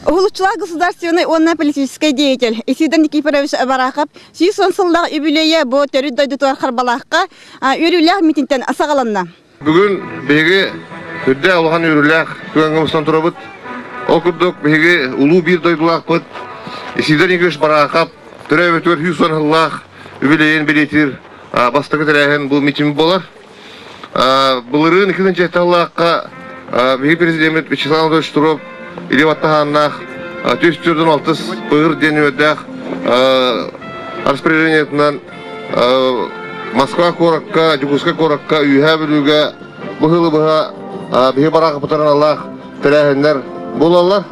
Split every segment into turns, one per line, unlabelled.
Уһулуччулаах государственный уонна политическай деятель Исидор Никифорович Барахов 110 сыллаах үбүлүөйэ бу төрүт дойдутугар Харбалаахха үөрүүлээх митинтэн саҕаланна.
Бүгүн биһиги үрдээх улахан үөрүүлээх түгэҥҥэ мустан турабыт. Ол курдук биһиги улуу биир дойдулаахпыт Исидор Никифорович Барахов төрөөбүтүгэр 110 сыллаах үбүлүөйүн бэлиэтиир бастакы тэрээһин бу митинг буолар. Былырыын 2007 сыллаахха биһиги президеммит Вячеслав Анатольевич Штыров илии баттаһааннаах 446 пыыр диэн үөрдээх распоряжениетынан Москва куоракка, Дьокуускай куоракка, Үөһээ Бүлүүгэ быһыылы быһа биһи бараахпытарыналаах тэрээһиннэр буолаллар.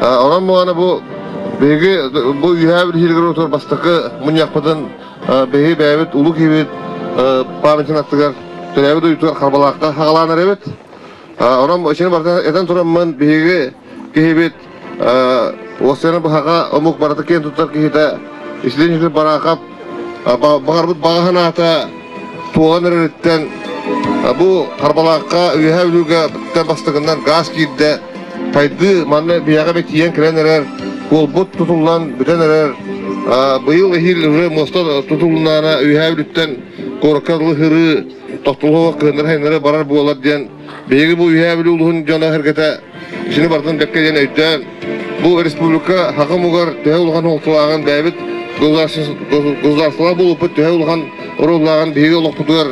Онон муана бу биһиги бу Үөһээ Бүлүү отур бастакы мунньахпытын биһи бэйэбит улуу киһибит памятин аттыгар төрөөбүт дойдутугар Харбалаахха хаҕалаан эрэбит. Онон ичини барыта этэн тураммын биһиги киһибит уоссайынан быһаҕа омук барыта киэн туттар киһитэ Исленников Бараахап баҕарбыт баҕа санаата туолан эрэриттэн бу Харбалаахха Үөһээ Бүлүүгэ бастакынан гаас киирдэ. Тайды манна биһиэхэ тиийэн кэлэн эрэр, куолбут тутуллан бүтэн эрэр. Быйыл эһиил уже муоста тутулуннаана Үөһээ Бүлүүттэн куоракка дылы сырыы тохтолуох кыһыннары-сайыннары барар буолар диэн биһиги бу Үөһээ Бүлүү улууһун дьоно-сэргэтэ итини барытын бэккэ диэн өйдөөн бу республика саха омугар төһө улахан суолталааҕын бэйэбит государстволаах буолуппут төһө улахан оруоллааҕын биһиги олохпутугар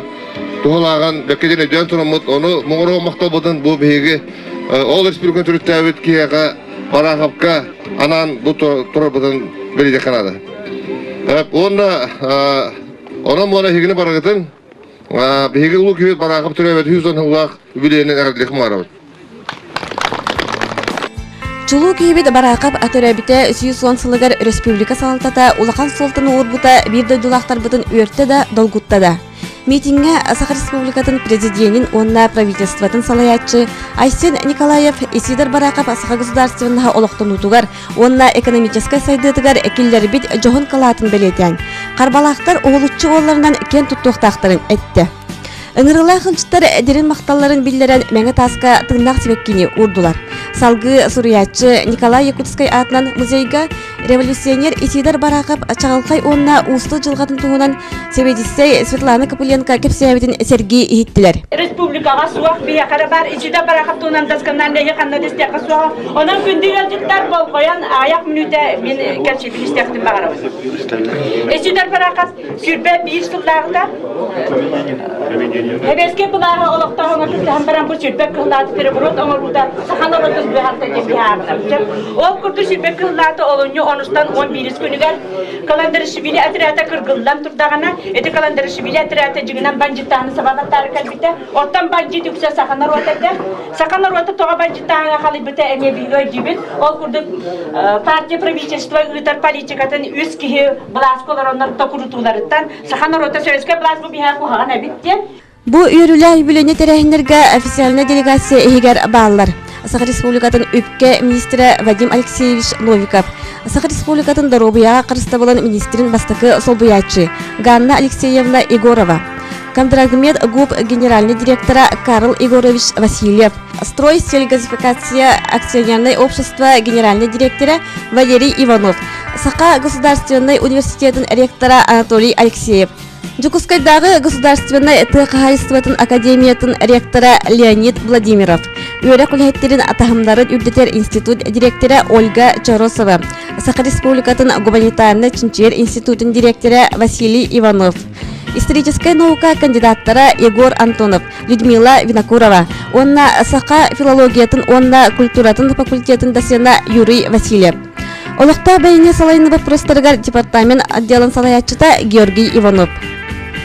туһалааҕын бэккэ диэн өйдөөн тураммыт ону моҥоро махталбытын бу биһиги ол республиканы төрүттээбит киһиэхэ Бараховка анаан бу турарбытын бэлиэтиэххэ наада. Уонна онон буола эһигини барыгытын биһиги улуу киһи Барахов төрөөбөт 110 сыллаах үбүлүөйүнэн эҕэрдэлиэх маарабыт.
Чулуу киһибит Бараакап төрөөбүтэ 110 сылыгар республика салалтата улахан суолтаны уурбута биир дойдулаахтарбытын үөртэ да, долгутта да. Митиҥҥэ Саха Республикатын президенин уонна правительствотын салайааччы Айсен Николаев Исидор Бараков Саха государственноһа олохтонуутугар уонна экономическай сайдыытыгар киллэрбит дьоһун кылаатын бэлиэтээн, Харбалаахтар уһулуччу уолларынан киэн туттуохтаахтарын эттэ. Ыҥырыылаах ыалдьыттар дириҥ махталларын биллэрэн Мэҥэ тааска тыыннаах сибэккини уурдулар. Салгыы суруйааччы Николай Якутскай аатынан музейга революционер Исидор Барахов чаҕылхай уонна уустук дьылҕатын туһунан сэбиэдиссэй Светлана Копыленко кэпсээбитин сэргии иһиттилэр.
Республикаҕа суох, биһиэхэ эрэ баар Исидор Барахов туһунан досконально ханна да истиэххэ суоҕа. Онон күндү ыалдьыттар болҕойон аҕыйах мүнүүтэ мин кэпсиибин истиэхтин баҕарабын. Исидор Барахов 21 сыллааҕыта Сэбиэскэй былааһы олохтооһуҥҥа кыттыһан баран бу сүүрбэ кыһылааты переворот оҥоруута саха норуотун быһаарта диэн быһаарынар. Ол курдук сүүрбэ кыһылааты олунньу онустан он биирис күнүгэр Каландаришвили отряда кыргыллан турдаҕына, ити Каландаришвили отряда дьиҥинэн бандьыттааһыны саба баттаары кэлбитэ. Оттон бандьыт үксэ саха норуота этэ. Саха норуота тоҕо бандьыттааһыҥҥа халыйбыта эмиэ биһиги өйдүүбүт. Ол курдук партия правительство ыытар политикатын үс киһи былааска олороннор токурутууларыттан саха норуота советскай былаас бу биһиэхэ куһаҕан эбит диэн.
Бу үөрүүлээх үбүлүөйнэй тэрээһиннэргэ официальнай делегация иһигэр бааллар. Саха Республикатын үпкэ министрэ Вадим Алексеевич Новиков, Саха Республикатын доруобуйаҕа харыстабылын министрин бастакы солбуйааччы Ганна Алексеевна Егорова, Кондрагмед ГУП генеральный директора Карл Егорович Васильев, Строй сельгазификация акционерное общество генеральный директора Валерий Иванов, Саха государственный университетын ректора Анатолий Алексеев, Дьокуускайдааҕы государственнай тыа хаһаайыстыбатын академиятын ректора Леонид Владимиров, үөрэх үлэһиттэрин атаһымнарын үрдэтэр институт дириэктэрэ Ольга Чоросова, Саха Республикатын гуманитарнай чинчийэр институтун дириэктэрэ Василий Иванов, историческай наука кандидаттара Егор Антонов, Людмила Винокурова уонна саха филологиятын уонна культуратын факультетын доцена Юрий Васильев. Олохтоох бэйэни салайыныы боппуруостарыгар департамент отделын салайааччыта Георгий Иванов.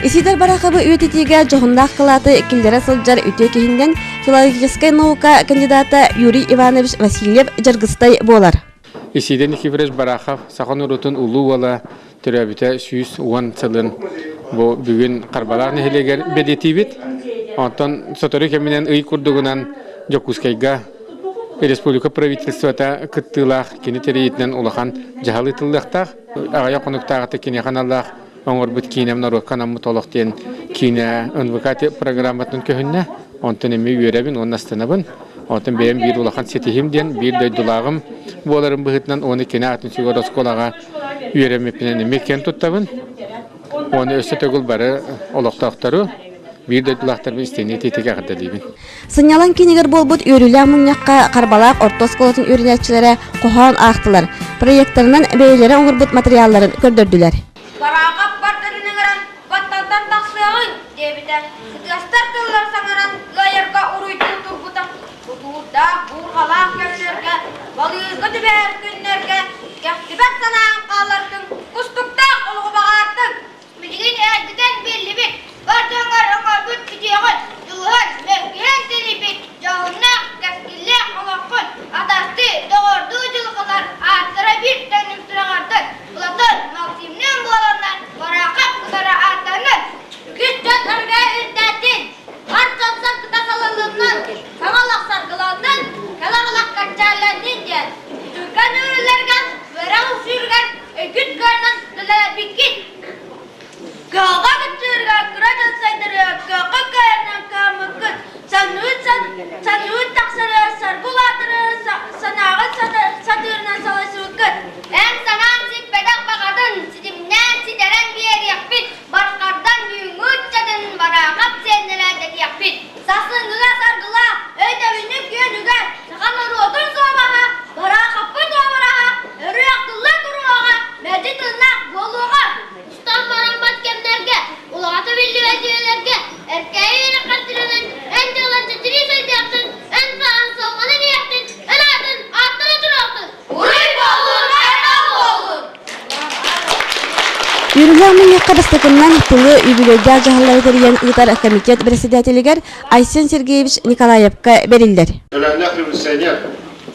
Исидор Бараховы үйэтитиигэ дьоһуннаах кылааты киллэрэ сылдьар үтүө киһиннэн филологическай наука кандидата Юрий Иванович Васильев Дьаргыстай буолар.
Исидор Никифорович Барахов саха норуотун улуу уола төрөөбүтэ 110 сылын бу бүгүн Харбалаах нэһилиэгэр бэлиэтиибит. Онтон сотору кэминэн ый курдугунан Дьокуускайга республика правительствота кыттыылаах кини тэрийиитинэн улахан дьаһал ыытыллыахтаах. Аҕыйах хонуктааҕыта киниэхэ аналлаах оҥорбут киинэм норуокка анаммыт олох диэн киинэ НВК программатын көһүннэ. Онтон эмиэ үөрэбин уонна астынабын. Онтон бэйэм биир улахан ситиһим диэн биир дойдулааҕым буоларым быһыытынан уонна кини аатын сүгэр оскуолаҕа үөрэммиппинэн эмиэ киэн туттабын. Уонна өссө төгүл бары олохтоохтору биир дойдулаахтарбын истиҥник итиитик эҕэрдэлиибин.
Сынньалаҥ киинигэр буолбут үөрүүлээх мунньахха Харбалаах орто оскуолатын үөрэнээччилэрэ хоһоон аахтылар, проектарынан бэйэлэрэ оҥорбут материалларын көрдөрдүлэр.
Бараахап бардарын ыҥыран, батталтан тахсыаҕыҥ, диэбитэ. Сытыастар тыллар саҥаран лайарга уруйдуу турбута. Бутуурдаах, буурҕалаах кэмнэргэ, балыырга түбэһэр күннэргэ кэхтибэт санааҥ хааллардыҥ, кустуктаах олоҕу баҕаартыҥ. Билигин эрдэтэн биллибит, бар дьоҥҥор оҥорбут үтүөҕүн, дьулуһан, мөккүһэн тэнийбит дьоһуннаах, кэскиллээх олоххун атастыы, доҕордуу дьылҕалар ааттара биир тэҥник сураҕырдын, Платон Максимныын буоланнар Бараахап кытары ааттаннын, үгүс дьон арыгы үрдээтин, бар дьон саргыта салалыннын, саҥа олох саргыланнын, кэлэр олох кэнчээллэннин диэн түргэн үөрүүлэргэ, үөрэх үксүүрүгэр өйгүт кыанан үлэлээбиккит. Кыһалҕа кыччыырга кыра дьон сайдарыгар кыахха кыайарынан кыһаммыккыт, санныыт санныыт тахсары саргы улаатары санааҕыт сатыырынан салайсыбыккыт. Эн санаан сиппэтэх баҕатын ситимнээн ситэрэн биэриэхпит, бархардан бүгүҥҥү ыччатын Бараахап сиэннэрэ дэтиэхпит. Сарсыҥҥыга саргылаах өйдөбүнньүк күөнүгэр саха норуотун суобаһа, Бараахаппыт уобараһа өрүү ахтылла туруоҕа, мэлдьи тыыннаах буолуоҕа. Устан бараммат кэмнэргэ, улаҕата биллибэт үйэлэргэ эркээйи үөрэххэр тирэнэн, эн дьыалан чэчирии сайдыахтын, эн сааһын салҕанан иһиэхтин, эн аатын ааттана туруохтун! Уруй буоллун, айхал буоллун!
Үөрүүлээх мунньахха бастакыннан тылы үбүлүөйдээх дьаһаллары тэрийэн ыытар комитет председателигэр Айсен Сергеевич Николаевка бэриллэр.
Төлөөннөөх революционер,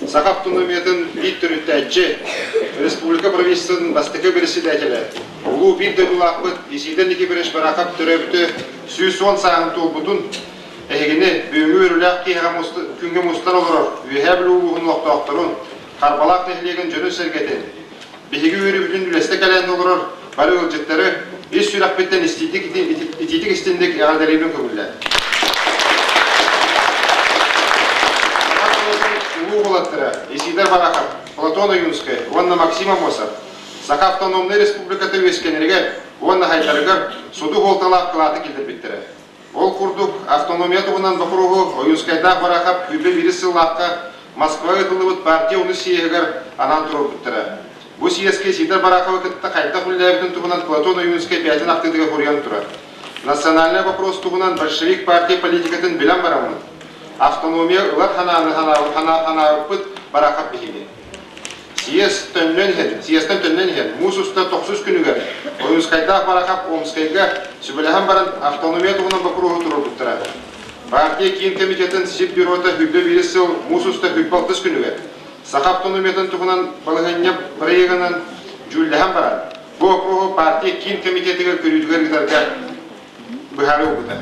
Саха автономиятын биир төрүттээччи, республика правительствотын бастакы председателэ, улуу биир дойдулаахпыт Исидор Никифорович Барахов төрөөбүтэ 110 сааһын туолбутун эһигини бүгүҥҥү үөрүүлээх киэһэҕэ күҥҥэ мустан олорор Үөһээ Бүлүү улууһун олохтоохторун, Харбалаах нэһилиэгин дьонун-сэргэтин, биһиги үөрүүбүтүн үлэстэ кэлэн олорор бары ыалдьыттары ис сүрэхпиттэн итиитик истинник эҕэрдэлиибин көҥүллээн. Улуу уолаттара Исидор Барахов, Платон Ойуунскай уонна Максим Аммосов Саха автономнай республиката үөскэнэригэр уонна хайдарыгар суду суолталаах кылааты киллэрбиттэрэ. Ол курдук, автономия туһунан боппуруоһу Ойуунскайдаах Барахов 21 сыллаахха Москва ыытыллыбыт партия онус съеһигэр анаан туруорбуттара. Бу съезкэ Сидор Бараховы кытта хайдах үлэлээбитин туһунан Платон Ойуунскай бэйэтин ахтыытыгар суруйан турар. Национальнай вопрос туһунан большевик партия политикатын билэн бараммыт, автономия ылар ханааны ханаабыппыт Барахов биһиги. Съезд төннөн иһэн, съезтэн төннөн иһэн, муус уста тохсус күнүгэр Ойуунскайдаах Барахов Омскайга сүбэлэһэн баран автономия туһунан боппуруоһу туруорбуттара. Партия Киин комитетын сиббюрота 21 сыл муус уста 46 күнүгэр Саха автономиятын туһунан балаһыанньа бырайыагынан дьүүллэһэн баран, бу боппуруоһу партия Киин комитетыгар көрүүтүгэр ыытарга быһаарыы ылбыта.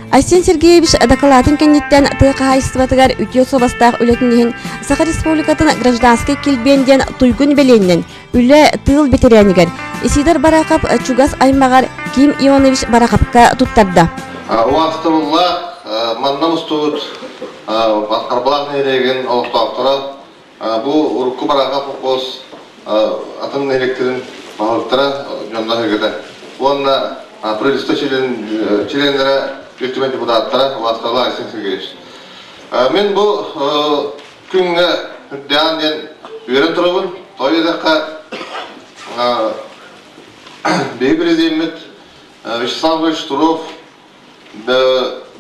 Айсен Сергеевич дакылаатын кэнниттэн тыа хаһаайыстыбатыгар үтүө суобастаах үлэтин иһин Саха Республикатын гражданскай килбиэн диэн туйгун бэлиэнинэн үлэ тыыл бэтэрээнигэр Исидор Барахов чугас аймаҕар Ким Ионович Бараховка туттарда.
Убаастабыллаах манна мустубут Харбалаах нэһилиэгин олохтоохторо бу урукку Барахов холкуос атын нэһилиэктэрин баһылыктара дьонно ыһыгыта уонна правительство чилиэннэрэ Ил Түмэн депутаттара убаастабыллаах Айсен Сергеевич. Мин бу күҥҥэ үрдээн диэн үөрэн турабын. Тоҕо диэтэххэ биһиги президеммит Вячеслав Иванович Штыров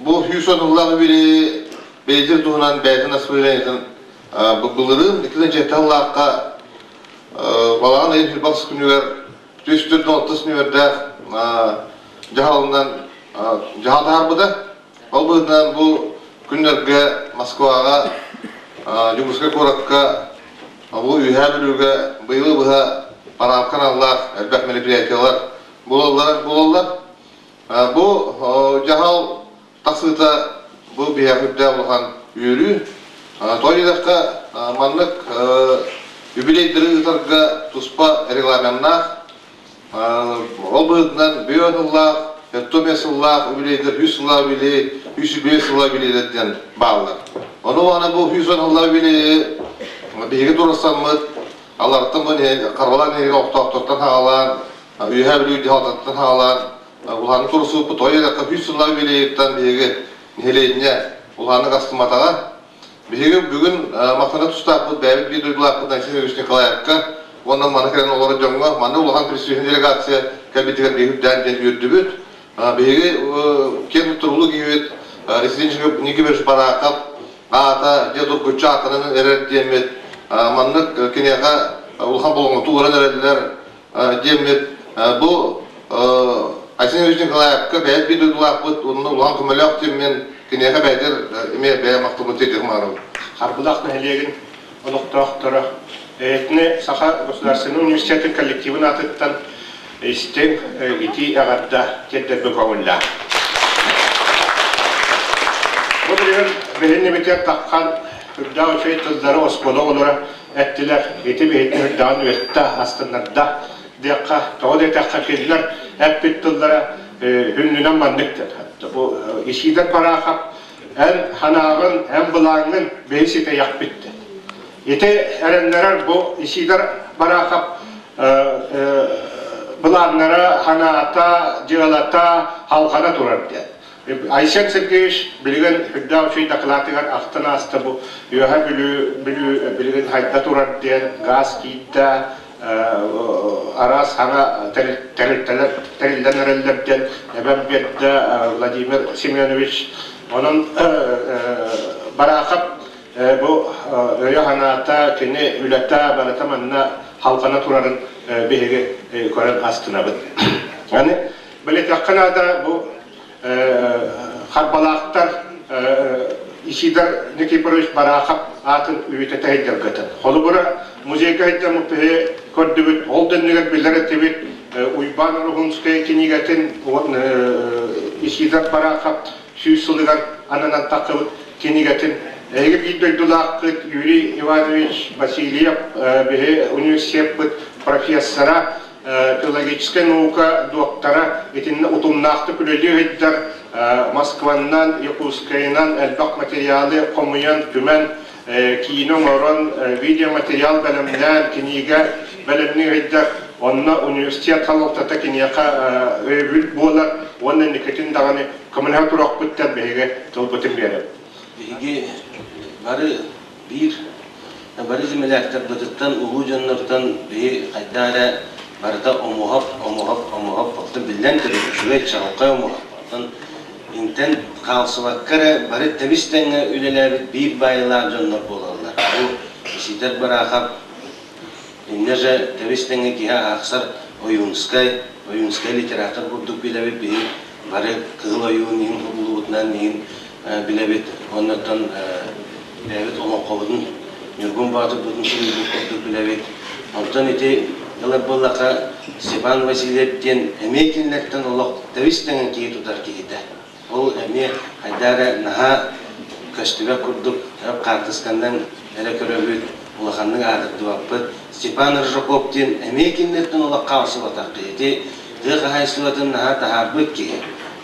бу 110 сыллаах үбүлүөйү бэлиэтиир туһунан бэйэтин распоряжениетын былырыын 2007 сыллаахха балаҕан ыйын 26 күнүгэр 146 нүмердээх дьаһалынан дьаһал таһаарбыта. Ол быһыытынан бу күннэргэ Москваҕа, Дьокуускай куоракка, бу Үөһээ Бүлүүгэ быйылы быһа параадка аналлаах элбэх мероприятиелар буолаллар буолаллар. Бу дьаһал тахсыыта бу биһиэхэ үрдээх улахан үөрүү. Тоҕо диэтэххэ, маннык юбилейдары ыытарга туспа регламеннаах. Ол быһыытынан бүө сыллаах, 45 сыллаах юбилейдэр, 100 сыллаах юбилей, 105 сыллаах юбилейдэр диэн бааллар. Ону аны бу 110 сыллаах юбилейи биһиги туруорсаммыт. Алларыттан бу Харбалаах нэһилиэгин олохтоохторуттан саҕалаан, Үөһээ Бүлүү дьаһалтатыттан саҕалаан, улахан турусууппут той элэххэ 100 сыллаах юбилейыттан биһиги нэһилиэнньэ улаханнык астымматаҕа. Биһиги бүгүн махтана тустаахпыт бэйэбит биир дойдулаахпыт Айсен Сергеевич Николаевка уонна маны кэлэн олорор дьоҥҥо манна улахан престижный делегация кэлбитигэр биһиги үрдээн диэн үөрдүбүт. Биһиги киэн туттар улуу киһибит Алексей Никифорович Бараков аата дьэ дургуччу ааттанан эрэр диэммит маннык киниэхэ улахан болҕомто ууран эрэллэр диэммит бу Айсен Юрьевич Николаевка бэйэт биир дойдулаахпыт уонна улахан көмөлөөх диэммин киниэхэ бэйэтэр эмиэ бэйэ махталбын тиэрдиэхим баҕарабын.
Харбылаах нэһилиэгин олохтоохторо Этне Саха государственнай университетын коллективын аатыттан истиҥ итии эҕэрдэ тиэрдэрбин көҥүллээх. Бу билигин билиннибитигэр таххан үрдээх үчүгэй тыллары оскуола оҕолоро эттилэр. Ити биһиги үрдэҕин үөттэ, астыннарда диэххэ, тоҕо диэтэххэ кинилэр эппит тыллара хүннүнэн маннык диэн. Бу Исидор Барахов эн санааҕын, эн былааҥҥын биһи ситэйэхпит диэн. Ити эрэннэрэр бу Исидор Барахов былааннара, санаата, дьыалата халҕана турар диэн. Айсен Сергеевич билигин үрдээх үчүгэй дакылаатыгар ахтан ааста бу Үөһэ Бүлүү, Бүлүү билигин хайда турар диэн газ киирдэ, араас саҥа тэрилтэлэр тэриллэн эрэллэр диэн эбэм биэрдэ Владимир Семенович. Онон Бараахап бу өйө-санаата, кини үлэтэ барыта манна халҕана турарын биһиги көрөн астынабыт. Аны билитэххэ наада бу Харбалаахтар Исидор Никифорович Бараахап аатын үйэтитэ сылдьаргытын. Холобура, музейга сылдьаммыт көрдүбүт, ол дэннигэр билэр этибит Уйбаан Ороһуунскай кинигэтин Исидор Бараахап 100 сылыгар ананан тахсыбыт кинигэтин эһиги биир дойдулааххыт Юрий Иванович Васильев биһи университеппыт профессора, филологическай наука доктора итиннэ утумнаахтык үлэлии сылдьар Москваннан, Якутскайынан элбэх материалы хомуйан, түмэн, киинэ оҥорон, видеоматериал бэлэмнээн, кинигэ бэлэмнии сылдьар. Онно университет салалтата киниэхэ өйөбүл буолар уонна инникитин даҕаны көмөлөһө туруохпут диэн биһиги тылбытын биэрэбит.
Биһиги бары биир бары землячтарбытыттан, улуу дьоннортон биһи хайдах эрэ барыта омуһап, омуһап, омуһап, оттон биллэн турар үчүгэй, чаҕылхай омуһап. Оттон интэн хаалсыбакка эрэ бары тэбис тэҥҥэ үлэлээбит биир баайылаах дьоннор буолаллар. Бу Исидор Барахов иннэ же тэбис тэҥҥэ киһи аахсар Ойуунскай, Ойуунскай литератор курдук билэбит биһи бары Кыһыл Ойуун иһин уһуллубутунан иһин билэбит. Оннуттан бэйэбит олоҥхобутун Ньургун Боотурбутун суруйбут курдук билэбит. Онтон ити ылар буоллахха Степан Васильев диэн эмиэ кинилэртэн олох тэбис тэҥин киһи тутар киһитэ. Ол эмиэ хайдах эрэ наһаа көстүбэт курдук хаартысканан эрэ көрөбүт, улаханнык аатырдыбаппыт. Степан Рыжаков диэн эмиэ кинилэртэн олох хаалсыбатах киһи. Ити тыа хаһаайыстыбатын наһаа таһаарбыт киһи.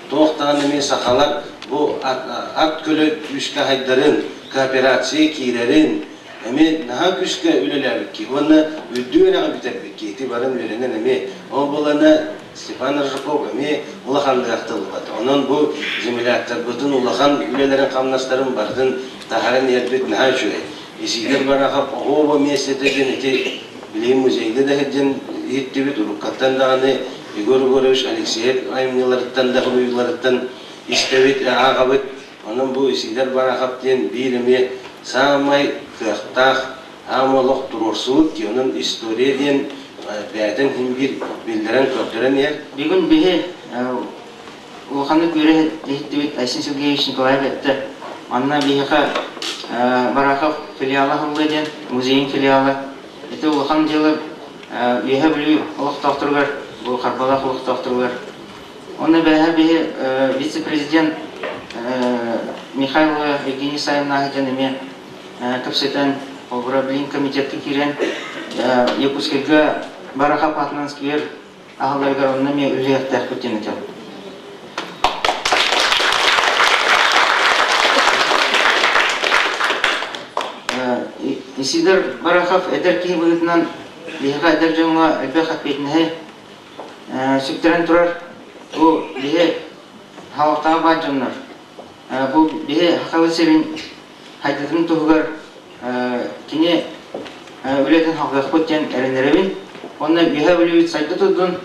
Туох даҕаны эмиэ сахалар бу ат көлө күүскэ хайдарын, кооперация киирэрин эмиэ наһаа күүскэ үлэлээбит киһи уонна үрдүк үөрэҕи бүтэрбит киһи. Ити баран үөрэнэн эмиэ ол буолана Степан Рыжаков эмиэ улаханнык ахтыллыбат. Онон бу земляктарбытын улахан үлэлэрин-хамнастарын барытын таһааран иһэрбит наһаа үчүгэй. Исидор Барахов оһуоба миэстэтэ диэн ити билигин музейга да сылдьан иһиттибит, уруккаттан даҕаны Егор Егорович Алексеев айымньыларыттан да суруйууларыттан истэбит, ааҕабыт. Онон бу Исидор Барахов диэн биир эмиэ саамай кыахтаах аам олох туруорсубут дии. Онон история диэн бэйэтин иһин биир биллэрэн көрдөрөн иһэр.
Бүгүн биһи улаханнык үөрэ иһиттибит Айсен Сергеевич Николаев эттэ. Манна биһиэхэ Барахов филиала аһыллыа диэн, музейын филиала. Ити улахан дьыала Үөһээ Бүлүү олохтоохторугар, бу Харбалаах олохтоохторугар. Онно бэһэ биһи вице-президент Михайлова Евгений Саевна диэн эмиэ кэпсэтэн, холобура билин комитетка киирэн Якутскайга Барахов аатынан сквер аһалларыгар онно эмиэ үлэлиэхтээхпит диэн этэр. Исидор Барахов эдэр киһи быһыытынан Биһиэхэ эдэр дьоҥҥо элбэх эппиэтинэһи сүктэрэн турар. Бу биһи халыктаах баар дьоннор. Бу биһи Хахабыт сирин хайдытын туһугар кини үлэтин халҕыахпыт диэн эрэнэрэбин. Онно Үөһээ Бүлүүбүт сайда турдун,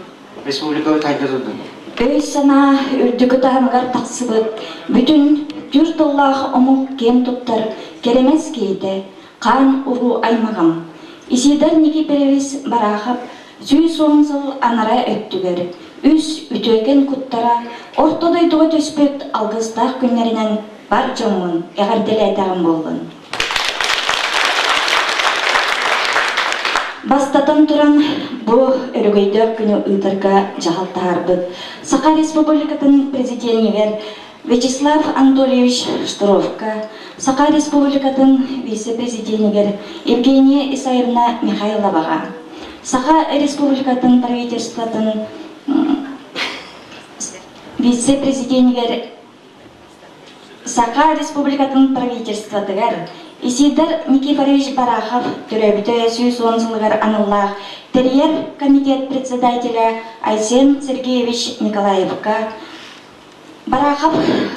республикабыт хайда турдун.
Өй-санаа үрдүкү таһымыгар тахсыбыт бүтүн түүр тыллаах омук киэн туттар кэрэмэс киһитэ, хаан уруу аймаҕым. Исидор Никифорович Барахов 110 сыл анараа өттүгэр үс үтүөкэн куттара орто дойдуга түспүт алгыстаах күннэринэн бар дьоҥҥун эҕэрдэлээтэҕим буоллун. Бастатан туран, бу өрөгөйдөөх күнү ыытарга дьаһал таһаарбыт Саха Республикатын президенигэр Вячеслав Анатольевич Штыровка, Саха Республикатын вице-президенигэр Евгения Исаевна Михайловаҕа, Саха Республикатын правительствотын вице-президенигэр Саха Республикатын правительствотыгар Исидор Никифорович Барахов төрөөбүтэ 110 сылыгар аналлаах тэрийэр комитет председателя Айсен Сергеевич Николаевка Барахов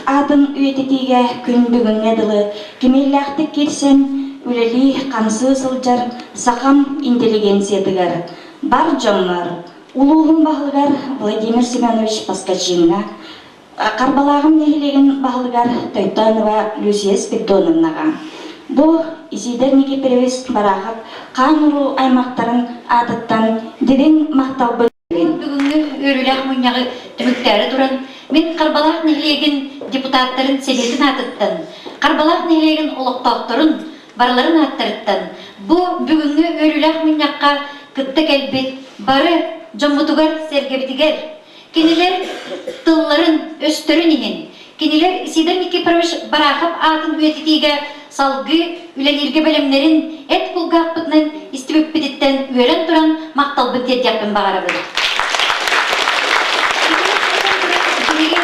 аатын үйэтитиигэ күн бүгүҥҥэ дылы кимиэллээхтик киирсэн үлэлии-хамсыы сылдьар сахам интеллигенциятыгар, бар дьоҥҥор, улууһум баһылыгар Владимир Семенович Поскачиҥҥа, Харбалааҕым нэһилиэгин баһылыгар Тойтонова Люция Спиридоновнаҕа, бу Исидор Никифорович Барахов хаан-уруу аймахтарын аатыттан дириҥ махталбын
Бүгүҥҥү үөрүүлээх мунньаҕы түмүктээри туран, мин Харбалаах нэһилиэгин депутаттарын сэбиэтин аатыттан, Харбалаах нэһилиэгин олохтоохторун барыларын ааттарыттан бу бүгүҥҥү үөрүүлээх мунньахха кытта кэлбит бары дьоммутугар-сэргэбитигэр кинилэр тылларын, өстөрүн иһин, кинилэр Исидор Никифорович Барахов аатын үйэтитиигэ салгыы үлэлииргэ бэлэмнэрин эт кулгаахпытынан истибиппититтэн үөрэн туран махталбын тиэрдиэхпин баҕарабын. Биһиги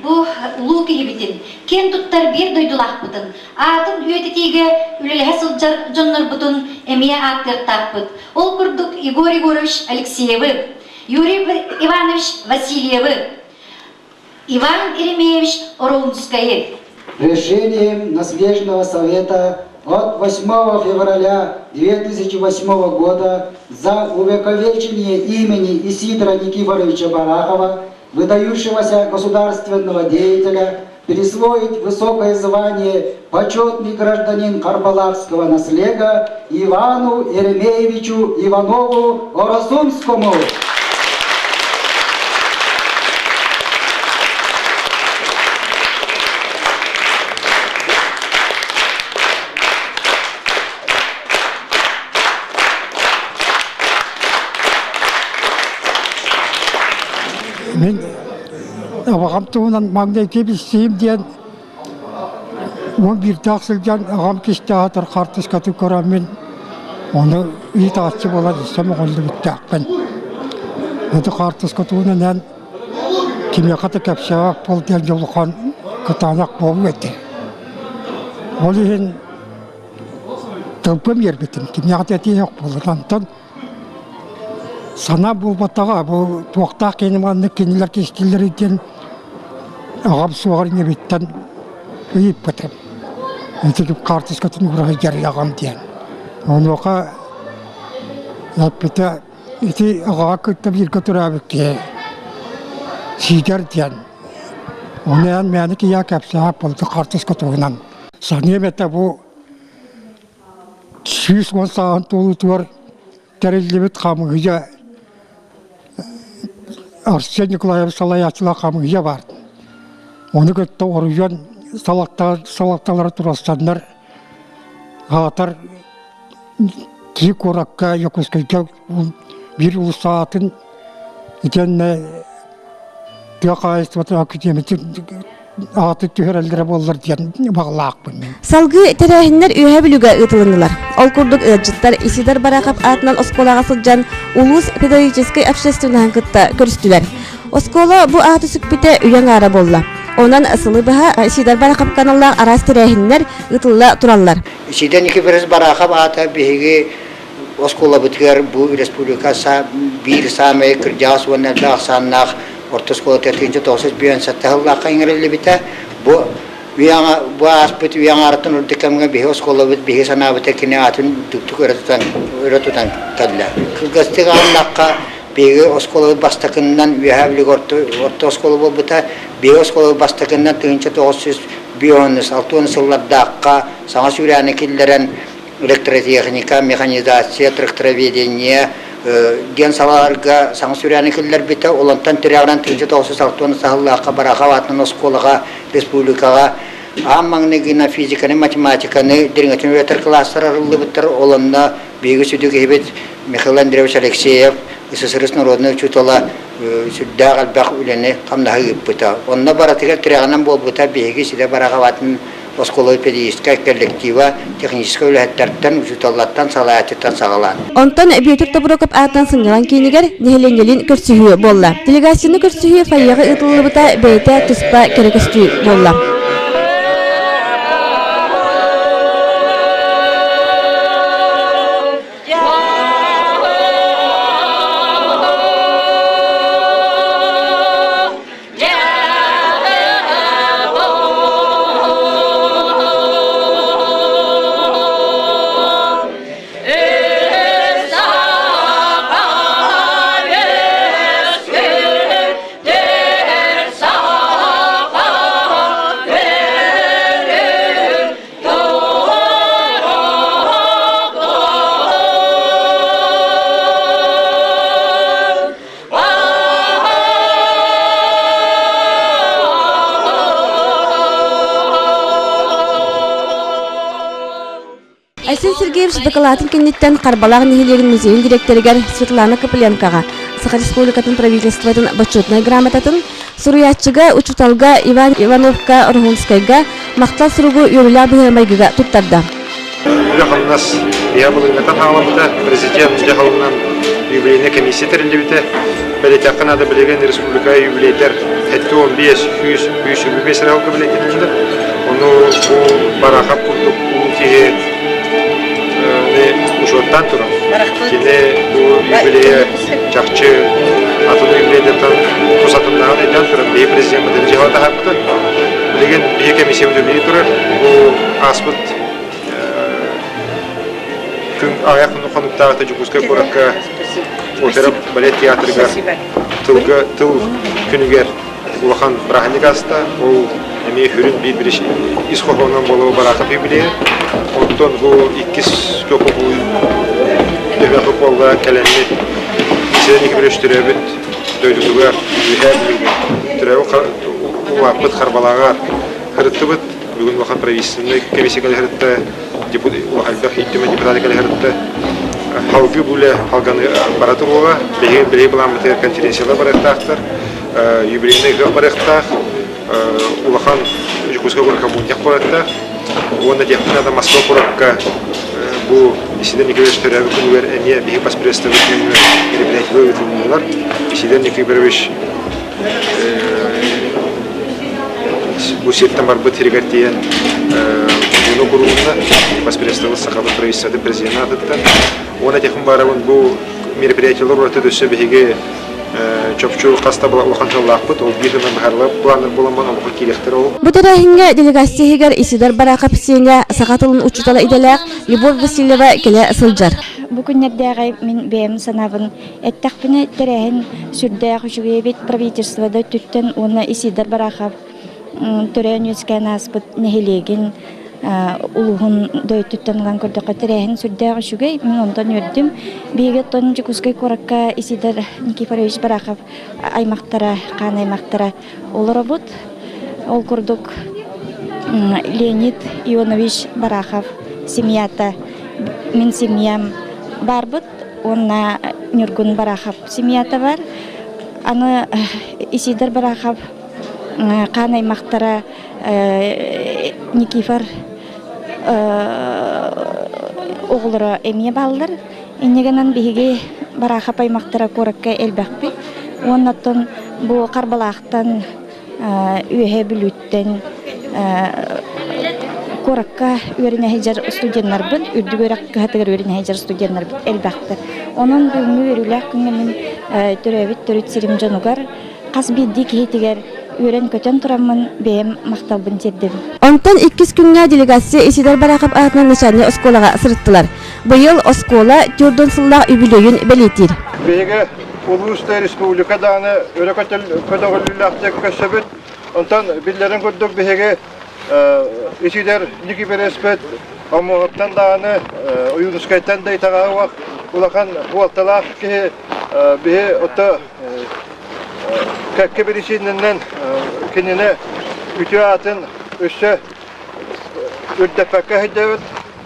бу улуу киһибитин, киэн туттар биир дойдулаахпытын, аатын үйэтитиигэ үлэлэһэ сылдьар дьоннорбутун эмиэ ааттыахтаахпыт. Ол курдук Егор Егорович Алексеевы, Юрий Иванович Васильевы, Иван Еремеевич Ороунскайы.
Решением Наследного совета от 8 февраля 2008 года за увековечение имени Исидора Никифоровича Барахова, выдающегося государственного деятеля, присвоить высокое звание почетный гражданин Карбаларского наслега Ивану Еремеевичу Иванову Оросунскому.
Мин абаҕам туһунан маҥнайгы билсиим диэн 11-дээх сылдьан аҕам кистээхтэр хаартыскатын көрөммүн ону ыытааччы буолан истэн оҕоллубуттаахпын. Ити хаартыска туһунан эн кимиэхэ да кэпсээбэт буол диэн дьулухан кытаанах буолуо этэ. Ол иһин тылбын биэрбитим, кимиэхэ да этиэх буоллун. Онтон Санаа буолбатаҕа, бу туохтаах киһини маннык кинилэр кистииллэрий диэн аҕам суоҕар иннибиттэн ыйыппытым. Ити хаартыскатын уура сылдьар аҕам диэн. Онуоха эппитэ ити аҕаҕа кытта бииргэ төрөөбүт киһи Сиидэр диэн. Ону эн мээнэ киһиэхэ кэпсээбэт буолбут хаартыска туһунан. Саныам этэ бу 110 сааһын туолуутугар тэриллибит хамыыһыйа Арсен Николаевич салайааччылаах хамыыһыйа баар. Ону кытта оройуон салалталара туруорсаннар аатар киин куоракка Якутскайга биир улуус аатын итиэннэ тыа хаһаайыстыбатын академиятын ааты түһэрэллэрэ буоллар диэн баҕалаахпын.
Салгыы тэрээһиннэр Үөһээ Бүлүүгэ ыытылыннылар. Ол курдук ыалдьыттар Исидор Барахов аатынан оскуолаҕа сылдьан улуус педагогическай общественноһын кытта көрүстүлэр. Оскуола бу ааты сүкпүтэ үйэ аҥаара буолла. Онон сылы быһа Исидор Барахов каналлаах араас тэрээһиннэр ыытылла тураллар.
Исидор Никифорович Барахов аата биһиги оскуолабытыгар бу республика биир саамай кырдьаҕас уонна элбэх ахсааннаах орто оскуолата 1957 сыллаахха иҥэриллибитэ. Бу үйэҕэ бу ааспыт үйэ аҥаарыттан үрдүк кэмҥэ биһи оскуолабыт биһи санаабыта кини аатын үрдүктүк өрө тутан өрө тутан кэллэ. Кылгастык ааннахха биһиги оскуолабыт бастакыннан Үөһээ Бүлүүгэ орто, орто оскуола буолбута. Биһиги оскуолабыт бастакыннан 1950 сыллардаахха саҥа сүүрээни киллэрэн электротехника, механизация, трактороведение диэн салаларга саҥа сүрээни киллэрбитэ. Ол онтон тирэҕинэн 1960 саһыллаахха Барахов аатынан оскуолаҕа республикаҕа аан маҥнайгына физиканы, математиканы дириҥэтин үөрэтэр кылаастар арыллыбыттар. Ол онно биһиги сүдү киһибит Михаил Андреевич Алексеев, СССР народнай учуутала сүрдээх элбэх үлэни хамнаһы ыыппыта. Онно барытыгар тирэҕинэн буолбута биһиги Сидэ Барахов аатын оскуола педагогическай коллектива техническэй үлэһиттэртэн, учууталлартан, салайааччыттан саҕалаан.
Онтон Бүөтүр Тобуроков аатынан сынньалаҥ киинигэр нэһилиэнньэлиин көрсүһүү буолла. Делегацияны көрсүһүү фойеҕа ыытыллыбыта бэйэтэ туспа кэрэ көстүү буолла. Айсен Сергеевич дакылаатын кэнниттэн Харбалаах нэһилиэгин музейын дириэктэригэр Светлана Копыленкоҕа Саха Республикатын правительствотын бочуотунай грамотатын, суруйааччыга, учууталга Иван Ивановка Ороһунскайга махтал суругу үөрүүлээх быһыы-майгыга туттарда.
Үлэ-хамнас ийэ былырыыҥҥыттан хаалбыта, президент дьаһалынан юбилейнай комиссия тэриллибитэ. Бэлиэтэххэ наада билигин республика юбилейдэр 75, 100, 125 эрэ сылга бэлиэтэнэллэр. Ону бу Барахов курдук улуу киһи учуоттаан туран, кини бу юбилейэ чахчы атын юбилейдартан тус атыннааҕын өйдөөн туран, биһи президеммитин дьаһала таһаарбыта. Билигин биһи комиссиябыт үлэлии турар. Бу ааспыт күн аҕыйах хонуктааҕыта Дьокуускай куоракка опера балет театрыгар тылга тыл күнүгэр улахан бырааһынньык ааста. Ол эмиэ сүрүн биир бир ис хоһоонунан буолуо Бараахап юбилейа. Онтон бу иккис көкөбу төбөкө буолла кэлэммит Сирен Никифорович төрөөбүт дойдутугар Үөһээ Бүлүүгэ төрөөбүт улааппыт Харбалааҕар Ырыттыбыт. Бүгүн улахан правительственнай комиссия кэлэһэритте, элбэх ииттимэ депутаты кэлэһэритте. Халгы бүлэ халганы бара туруоҕа. Биһиги билиги былааммытыгар конференциялар барыахтаахтар, юбилейный ыһыах барыахтаах, улахан Дьокуускай куоракка мунньах барыахтаах. Уонна диэхпин наада Москва куоракка бу Исидор Николаевич төрөөбүт күнүгэр эмиэ биһиги паспреставый күҥҥэ мероприятие ыытылыннылар. Исидор Никифорович бу сиртэн барбыт сиригэр тиийэн дьону куруунна восприятствовал сахабыт правительствотын президенин аатыттан уонна этиэхпин баарабын бу мероприятиелар ураты өссө биһиги чопчу хаста улахан сыллаахпыт ол биир гынан быһаарылар планнар буоламмын олоххо киириэхтэр ол
Бу тэрээһиҥҥэ делегация иһигэр Исидор Барахов сиэнэ саха тылын учуутала идэлээх Любовь Васильева кэлэ сылдьар.
Бу күннэрдээҕи мин бэйэм санаабын Эттэхпинэ, тэрээһин сүрдээх үчүгэй эбит правительство да өттүттэн уонна Исидор Барахов төрөөн-үөскээн ааспыт нэһилиэгин улууһун да өттүттэн ылан көрдөххө тэрээһин сүрдээх үчүгэй. Мин онтон үөрдүм. Биһиги оттон Дьокуускай куоракка Исидор Никифорович Барахов аймахтара, хаан аймахтара олоробут. Ол курдук Леонид Ионович Барахов семьята, мин семьям барбыт. Уонна Ньургун Барахов семьята бар. Аны Исидор Барахов хаан аймахтара Никифор оҕолоро эмиэ бааллар. Инньэ гынан биһиги Барахов аймахтара куоракка элбэхпит. Уонна оттон бу Харбалаахтан Үөһээ Бүлүүттэн Куоракка үөрэнэ сылдьар студеннарбыт, үрдүк үөрэх кыһатыгар үөрэнэ сылдьар студеннарбыт элбэхтэр. Онон бүгүҥҥү үөрүүлээх күҥҥэ мин төрөөбүт төрүт сирим дьонугар хас биирдии киһитигэр үөрэн-көтөн тураммын бэйэм махталбын тиэрдэбин.
Онтон иккис күҥҥэ делегация Исидор Барахов аатынан начальнай оскуолаҕа сырыттылар. Быйыл оскуола 40 сыллаах үбүлүөйүн бэлиэтиир.
Биһиги улуус да республика даҕаны өрө көтөҕүллүүлээхтик көрсөбүт. Онтон биллэрин курдук биһиги Исидор Никифоровичпыт Омуоһуттан даҕаны Ойуунускайтан да итэҕэһэ улахан буолталаах киһи биһи ото кэккэ биричиинэнэн кинини үтүө аатын өссө үрдэппэккэ сылдьабыт.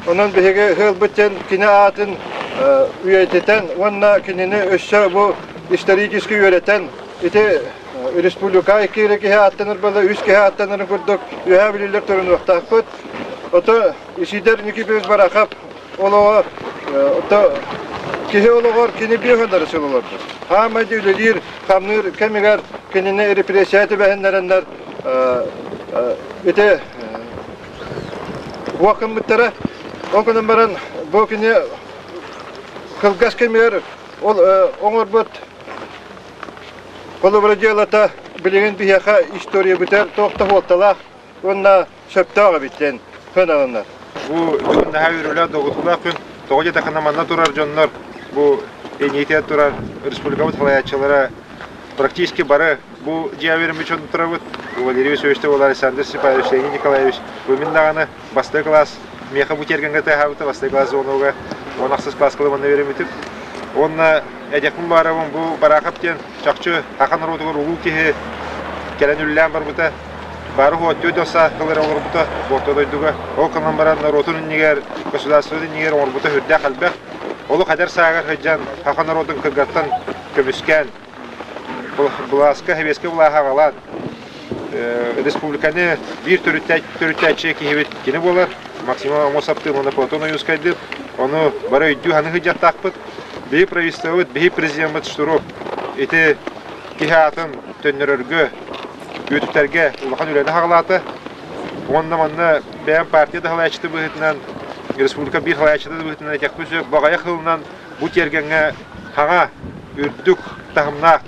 Онон биһиги ыалбыт диэн кини аатын үйэтитэн уонна кинини өссө бу исторически үөрэтэн ити республика икки эрэ киһи ааттанар буолла, үс киһи ааттанарын курдук үөһээ бүлүүлэр турунуохтаахпыт. Ото Исидор Никифорович Барахов олоҕо ото киһи олоҕор кини биэс уоннары сыл олорбут. Хаамай үлэлиир, хамныыр кэмигэр кинини репрессия түбэһиннэрэннэр ити уоккаммыттара. Ол гынан баран бу кини кылгас кэмигэр ол оҥорбут Холобура дьыалата билигин биһиэхэ историябытыгар туох да суолталаах уонна сөптөөх эбит диэн сыаналанар.
Бу бүгүн наһаа үөрүүлээх, долгутуулаах күн. Тоҕо диэтэххинэ манна турар дьоннор бу иннитигэр турар республикабыт салайааччылара практически бары бу дьиэ үөрэммит дьон турабыт. Валерий Васильевич уола Александр Степанович, Леонид Николаевич бу мин даҕаны бастакы класс миэхэ бу тиэргэҥҥэ тыаһаабыта бастакы класс звонога уон ахсыс класска манна үөрэммитим. Уонна Эдьэкпин баарабын бу Бараахап диэн чахчы саха норуотугар улуу киһи кэлэн үллээн барбыта. Бары хуоттуо дьоса тыл эрэ олорбута орто дойдуга. Ол гынан баран норуотун иннигэр, государство иннигэр оҥорбута сүрдээх элбэх. Олох эдэр сааҕар сылдьан саха норуотун кыргаттан көмүскээн, былааска, сэбиэскэй былааһы аҕалаан республиканы биир төрүттээччи киһибит кини буолар. Максим Амосовтыын уонна Платон Ойуускайдыын. Ону бары өйдүү-саныы сылдьыахтаахпыт. Биһи правительствобыт, биһи президеммит Штыров ити киһи аатын төннөрөргө, үөтүтэргэ улахан үлэни хаҕалаата. Уонна манна бэйэм партия да салайааччыта быһыытынан, республика биир салайааччыта быһыытынан этиэхпин сөп, баҕайах сылынан бу тиэргэҥҥэ хаҥа, үрдүк таһымнаах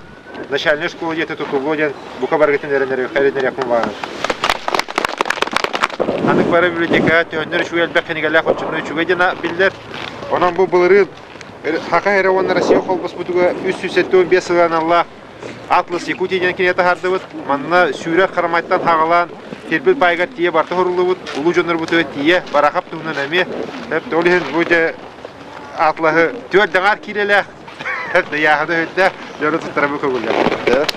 начальнай школа дьиэтэ тутуллуо диэн бука барыгытын эрэнэриэхпин баҕарабын. Анык бары библиотекаҕа төһөннөр үчүгэй элбэх кинигэлээх оччону үчүгэй диэн биллэр. Онон бу былырыын Саха эрэ уонна Россия холбоспутугар 375 сыл аналлаах Атлас Якутии диэн кинигэ таһаардыбыт. Манна сүүрэр харамайтан хаҕалаан кирбит баайыгар тиийэ барта суруллубут, улуу дьоннорбутугар тиийэ Барахап туһунан эмиэ. Ол иһин бу дьэ атлаһы түөрт даҥаар киилэлээх Дайааһына өйдөөх, дьону туттарабы көҥүллэр.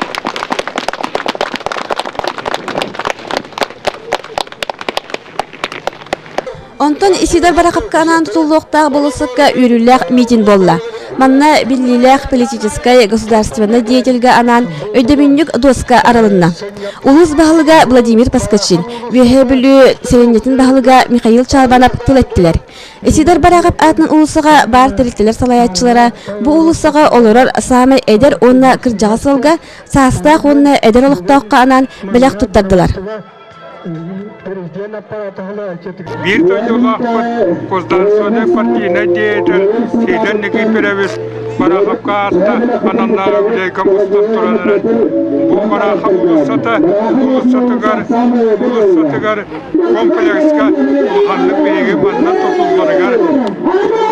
Онтон Исидор Бараховка анаан тутуллуохтаах болуоссакка үөрүүлээх митинг буолла. Манна биллиилээх политическай, государственнай деятельгэ анаан өйдөбүнньүк дуоска арылынна. Улуус баһылыга Владимир Поскачин, Үөһээ Бүлүү сэлиэнньэтин баһылыга Михаил Чалбанов тыл эттилэр. Исидор Барахов аатынан уулуссаҕа баар тэрилтэлэр салайааччылара бу уулуссаҕа олорор саамай эдэр уонна кырдьаҕас ыалга саастаах уонна эдэр олохтооххо анаан бэлэх туттардылар.
Биир дойдулаахпыт государственнай партийнай деятель Сидор Никифорович Бараховка аатта аналлаах үбүлүөйгэ мустан туран эрэн бу Барахов уулуссата уулуссатыгар уулуссатыгар комплекска улаханнык биһиги манна тутулларыгар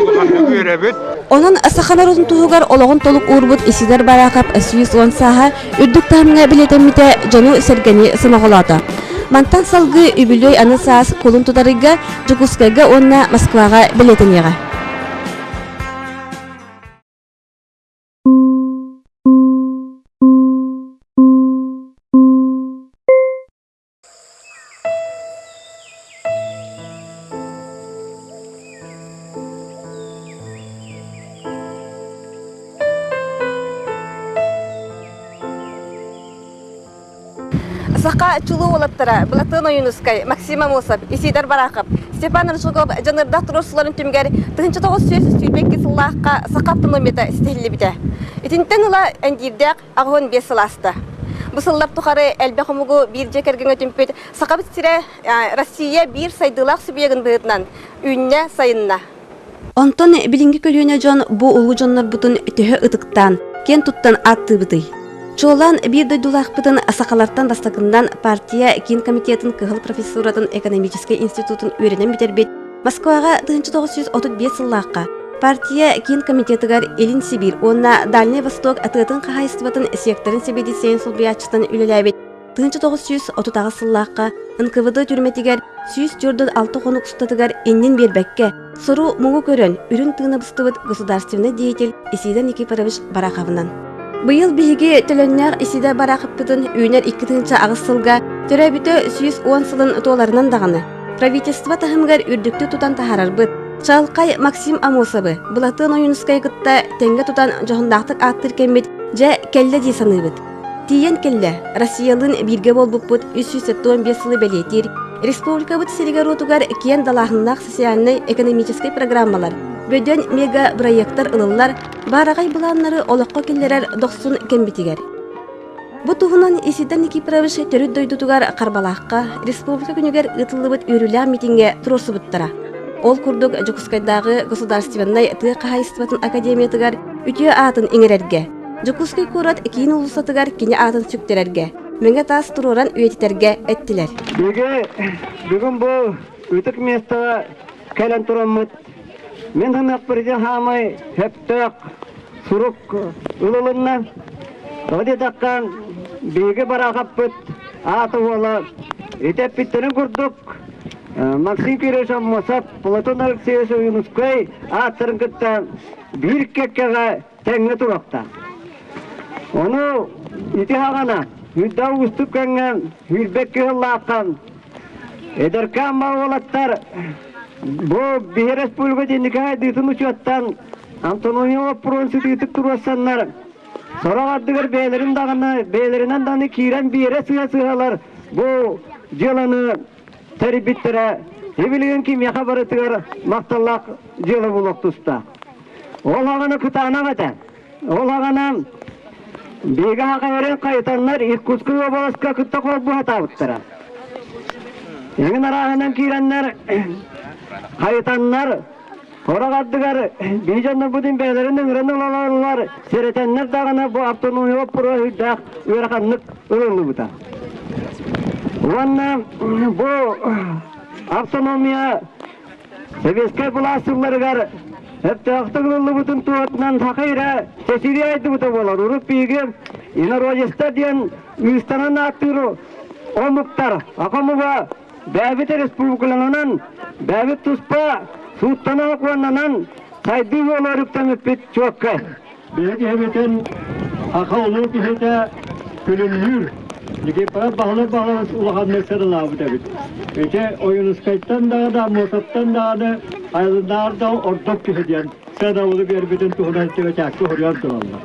улаханнык үөрэбит.
Онон саха норуотун туһугар олоҕун толук уурбут Исидор Барахов 110 сааһа үрдүк таһымҥа билиэтэммитэ дьону-сэргэни сомоҕолоото. Мантан салгыы үбүлүөй аны саас кулун тутарыйга Дьокуускайга уонна Москваҕа бэлиэтэниэҕэ. Саха чулуу уолаттара Былатыан Ойуунускай, Максим Амосов, Исидор Барахов, Степан Рыжуков дьаныардаах туруорсууларын түмүгэр 1922 сыллаахха саха автономията ситиһиллибитэ. Итинтэн ыла эндиирдээх 85 сыл ааста. Бу сыллар тухары элбэх омугу биир дьиэ кэргэҥҥэ түмпүт Сахабыт сирэ Россия биир сайдыылаах субъегын быһыытынан үүннэ, сайынна. Онтон билиҥҥи көлүөнэ дьон бу улуу дьоннорбутун төһө ытыктаан, киэн туттан ааттыыбытый? Чуолаан биир дойдулаахпытын сахалартан бастакыннан партия киин комитетын кыһыл профессуратын экономическай институтун үөрэнэн бүтэрбит Москваҕа 1935 сыллаахха партия киин комитетыгар Илин Сибиир уонна Дальнай Восток тыатын хаһаайыстыбатын секторын сэбиэдиссэйин солбуйааччытын үлэлээбит 1938 сыллаахха НКВД түрмэтигэр 146 хонук устатыгар иннин биэрбэккэ, сору муҥу көрөн, үрүҥ тыына быстыбыт государственный деятель Исида Никифорович Бараховынан. Быйыл биһиги төлөннөөх Исида Бараховпытын үүнэр 2008 сылга төрөөбүтэ 110 сылын туоларынан даҕаны, правительство таһымыгар үрдүктүк тутан таһаарарбыт, чаҕылхай Максим Амосовы, Былатыан Ойуунускайы кытта тэҥҥэ тутан дьоһуннаахтык ааттыыр кэммит дьэ кэллэ дии саныыбыт. Тиийэн кэллэ, Россиялыын бииргэ буолбуппут 375 сылы бэлиэтиир республикабыт сиригэр-уотугар киэн далааһыннаах социальнай-экономическай программалар, бөдөҥ мега-бырайыактар ылыллар, баараҕай былааннары олоххо киллэрэр дохсун кэмбитигэр. Бу туһунан Исида Никифорович төрүт дойдутугар Харбалаахха Республика күнүгэр ыытыллыбыт үөрүүлээх митиҥҥэ туруорсубуттара. Ол курдук Дьокуускайдааҕы государственнай тыа хаһаайыстыбатын академиятыгар үтүө аатын иҥэрэргэ, Дьокуускай куорат киин уулуссатыгар кини аатын сүктэрэргэ, мэҥэ таас туруоран үйэтитэргэ эттилэр.
Биһиги бүгүн бу ытык миэстэҕэ кэлэн тураммыт, мин саныахпар хаамай сөптөөх сурук ылылынна. Тоҕо диэтэххэ, биһиги Бараахаппыт аата уола ити эппиттэрин курдук Максим Кирович Аммосов, Платон Алексеевич Ойуунускай ааттарын кытта биир кэккэҕэ тэҥҥэ туруохтаах. Ону ити хаҕана үрдэ уустук кэмҥэ сүүрбэт кыһыллаахха эдэркээн уолаттар бу биһи республика дьинники хайдыытын учуоттан Антонович боппуруон сытыытык туруорсаннар сорох ардыгар бэйэлэрин даҕаны бэйэлэринэн даҕаны киирэн биэрэ сыһа-сыһалар бу дьыаланы тэрийбиттэрэ билигин кимиэхэ барытыгар махталлаах дьыала буолуох тустаах. Ол аҕаны кытаанах этэ. Ол аҕана биһиги аҕа хайытаннар Иркутскай уобаласка кытта холбуһатаабыттара. Эҥин арааһынан киирэннэр хайытаннар Орох ардыгар биһи дьоннорбутун бэйэлэрин ыҥыран ылаллар, сэрэтэннэр даҕаны бу автономия боппуруоһа үрдээх ыараханнык ылыллыбыта. Уонна бу автономия Советскай былаас сылларыгар сөптөөхтүк ылыллыбытын туһатынан саха ирэ чэчирии айдыбыта буолар. Урут биһиги инородецтар диэн ыыстанан ааттыыр омуктар, омуга бэйэбит республикаланан, бэйэбит туспа сууттана сокуоннанан сайдыы буола өрүктэммиппит чуоккай.
Биһиги киһибитин саха улуу киһитэ күлүмнүүр. Никифоров Баһылай Баһылайыс улаханнык сыралаабыт эбит. Ити Ойуунускайтан даҕаны, Аммосовтан даҕаны айылыннаар да ордук киһи диэн сыанабылы биэрбитин туһунан түбэчээккэ суруйан тураллар.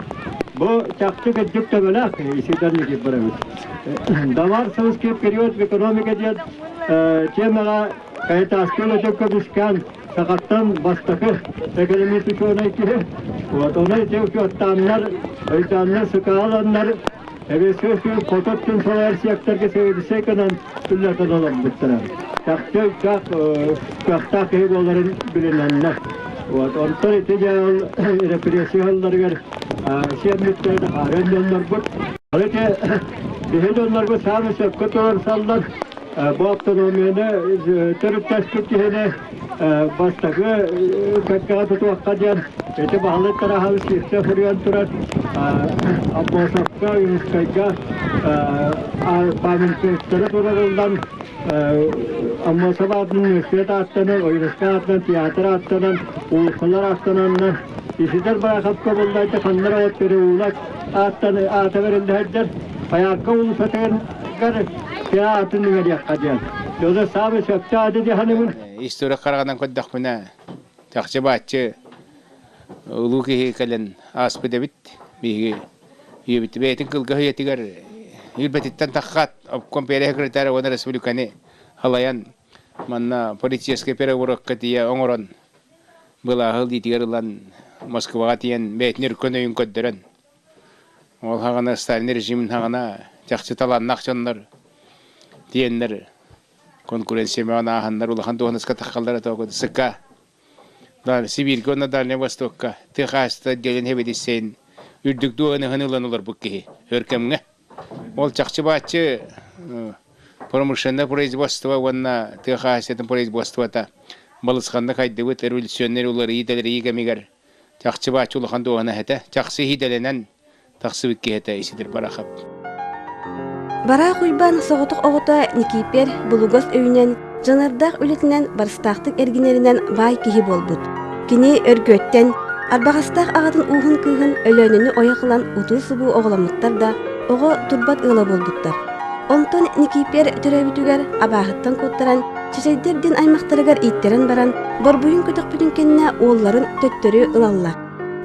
Бу чахчы кырдьык төбөлөөх киһи Исидор Никифорович. Давар советский период в экономике диэн темаҕа Кайтаскы үлэтин көмүскээн сахаттан бастакы экономист учуонай киһи. Вот ону ити учуоттааннар, өйдөөннөр, сыкааланнар, Эбиэскэй сүүс хоту өттүн салайар сиэктэргэ сэбиэдиссэй гынан үллэртэн олорбуттара. Чахчы өйдөөх, кыахтаах киһи буоларын билинэллэр. Вот онтон ити дьэ ол репрессия сылларыгар сиэммиттэрин хаарыан дьоннорбут. Ол ити биһи дьоннорбут саамай сөпкө туруорсаллар. Бу автономияны төрүттэспит киһини бастакы кэккэҕэ тутуохха диэн ити баһылык Тараһабыс киирсэ суруйан турар Аммосовка, Юнскайга памятниктары турарыллан Аммосов аатынан университет ааттанан, Ойуунускай аатынан театр ааттанан, уулуссалар ааттананнар Исидор Бараховка буллайда ханнар от переулок ааттан аата бэриллэһэрдэр Хайаакка уулуссатыгар театрын үөриэххэ диэн. Дьоно саамай сөптөөх аты дьаһаныбын.
История хараҕынан көрдөхпүнэ, чахчы бааччы улуу киһи кэлэн ааспыт эбит. Биһиги үйэбит бэйэтин кылгас үйэтигэр үрбэтиттэн таххаат обком секретарь уонна республиканы халайан манна политическай переворотка тиийэ оҥорон былааһы илиитигэр ылан Москваҕа тиийэн бэйэтин өркөн өйүн көрдөрөн ол хаҕана Сталин режимин хаҕана
Чахчы талааннаах дьоннор тиэннэр конкуренция ааһаннар улахан дуоһунаска таххаллара тоҕо СК Сибииргэ уонна Дальнай Востокка тыа хаһаайыстыбата отделын сэбиэдиссэйин үрдүк дуоһунаһын ылан олорбут киһи өр кэмҥэ. Ол чахчы бааччы промышленное производство уонна тыа хаһаайыстыбатын производствота балысханнык хайдыбыт революционнай уларыйыы-тэлэрийии кэмигэр чахчы бааччы улахан дуоһунас этэ. Чахчы иһиидэлэнэн тахсыбыт киһи этэ Исидор Барахов.
Бараах Уйбаан соҕотох оҕото Никииппэр булугас өйүнэн, дьаныардаах үлэтинэн барыстаахтык эргинэринэн баай киһи буолбут. Кини Өргүөттэн арбаҕастаах аҕатын ууһун кыыһын Өлөөнөнү ойох ылан утуу-субуу оҕоломмуттар да, оҕо турбат ыала буолбуттар. Онтон Никииппэр төрөөбүтүгэр абааһыттан куоттаран, чэчэйдэр диэн аймахтарыгар ииттэрэн баран, борбуйун көтөхпүтүн кэннэ уолларын төттөрү ылаллар.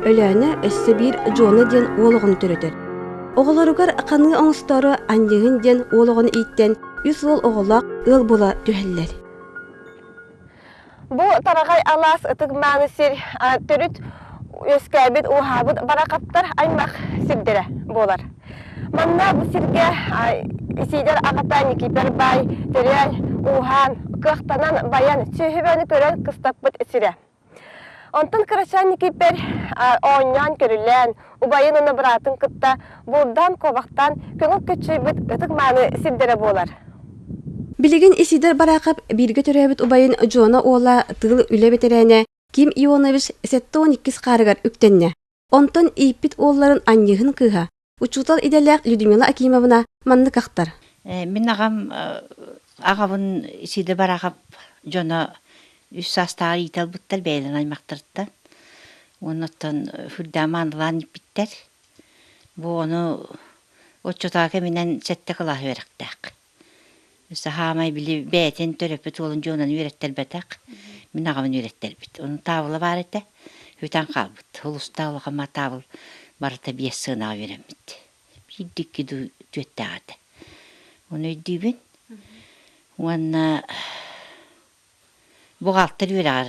Өлөөнө өссө биир Дьуона диэн уол оҕону төрөтөр. Оҕолоругар ханыы оҥостоору Анньыһын диэн уол оҕону ииттэн үс уол оҕолоох ыал буола түһэллэр.
Бу Тараҕай алаас ытык-мааны сир төрүт үөскээбит, ууһаабыт баракаттар аймах сирдэрэ буолар. Манна бу сиргэ Исиидэр аҕата Никипер баай төрөөн, ууһаан, кыахтанан байан, сүөһүбэни көрөн кыстаппыт сирэ. Онтон кырачаан Никиппэр оонньоон көрүлээн, убайын уонна быраатын кытта булдаан куобахтаан көҥүл көччүйбүт ытык-мааны сирдэрэ буолар.
Билигин Исидор Бараахап бииргэ төрөөбүт убайын Дьуона уола тыыл үлэ бэтэрээнэ Ким Ионович 72 хаарыгар үктэннэ. Онтон ииппит уолларын Анньыыһын кыыһа, учуутал идэлээх Людмила Акимовна маннык ахтар.
Мин аҕам аҕабын Исидор Бараахап дьоно үс саастааҕар иитэ ылбыттар бэйэлэрин аймахтарыттан. Уонна оттон сүрдээх маанылаан ииппиттэр. Бу ону оччотооҕу кэминэн сэттэ кылаас үөрэхтээх. Өссө хаамай били бэйэтин төрөппүт уолун дьуонаны үөрэттэрбэтэх, мин аҕабын үөрэттэрбит. Ону таабыла баар этэ, бүтэн хаалбыт. Улустаах улахан таабыл барыта биэс сыанаҕа үөрэммит. Биирдэ икки дуу түөттээх этэ. Ону өйдүүбүн. Уонна бухгалтер үөрэҕэр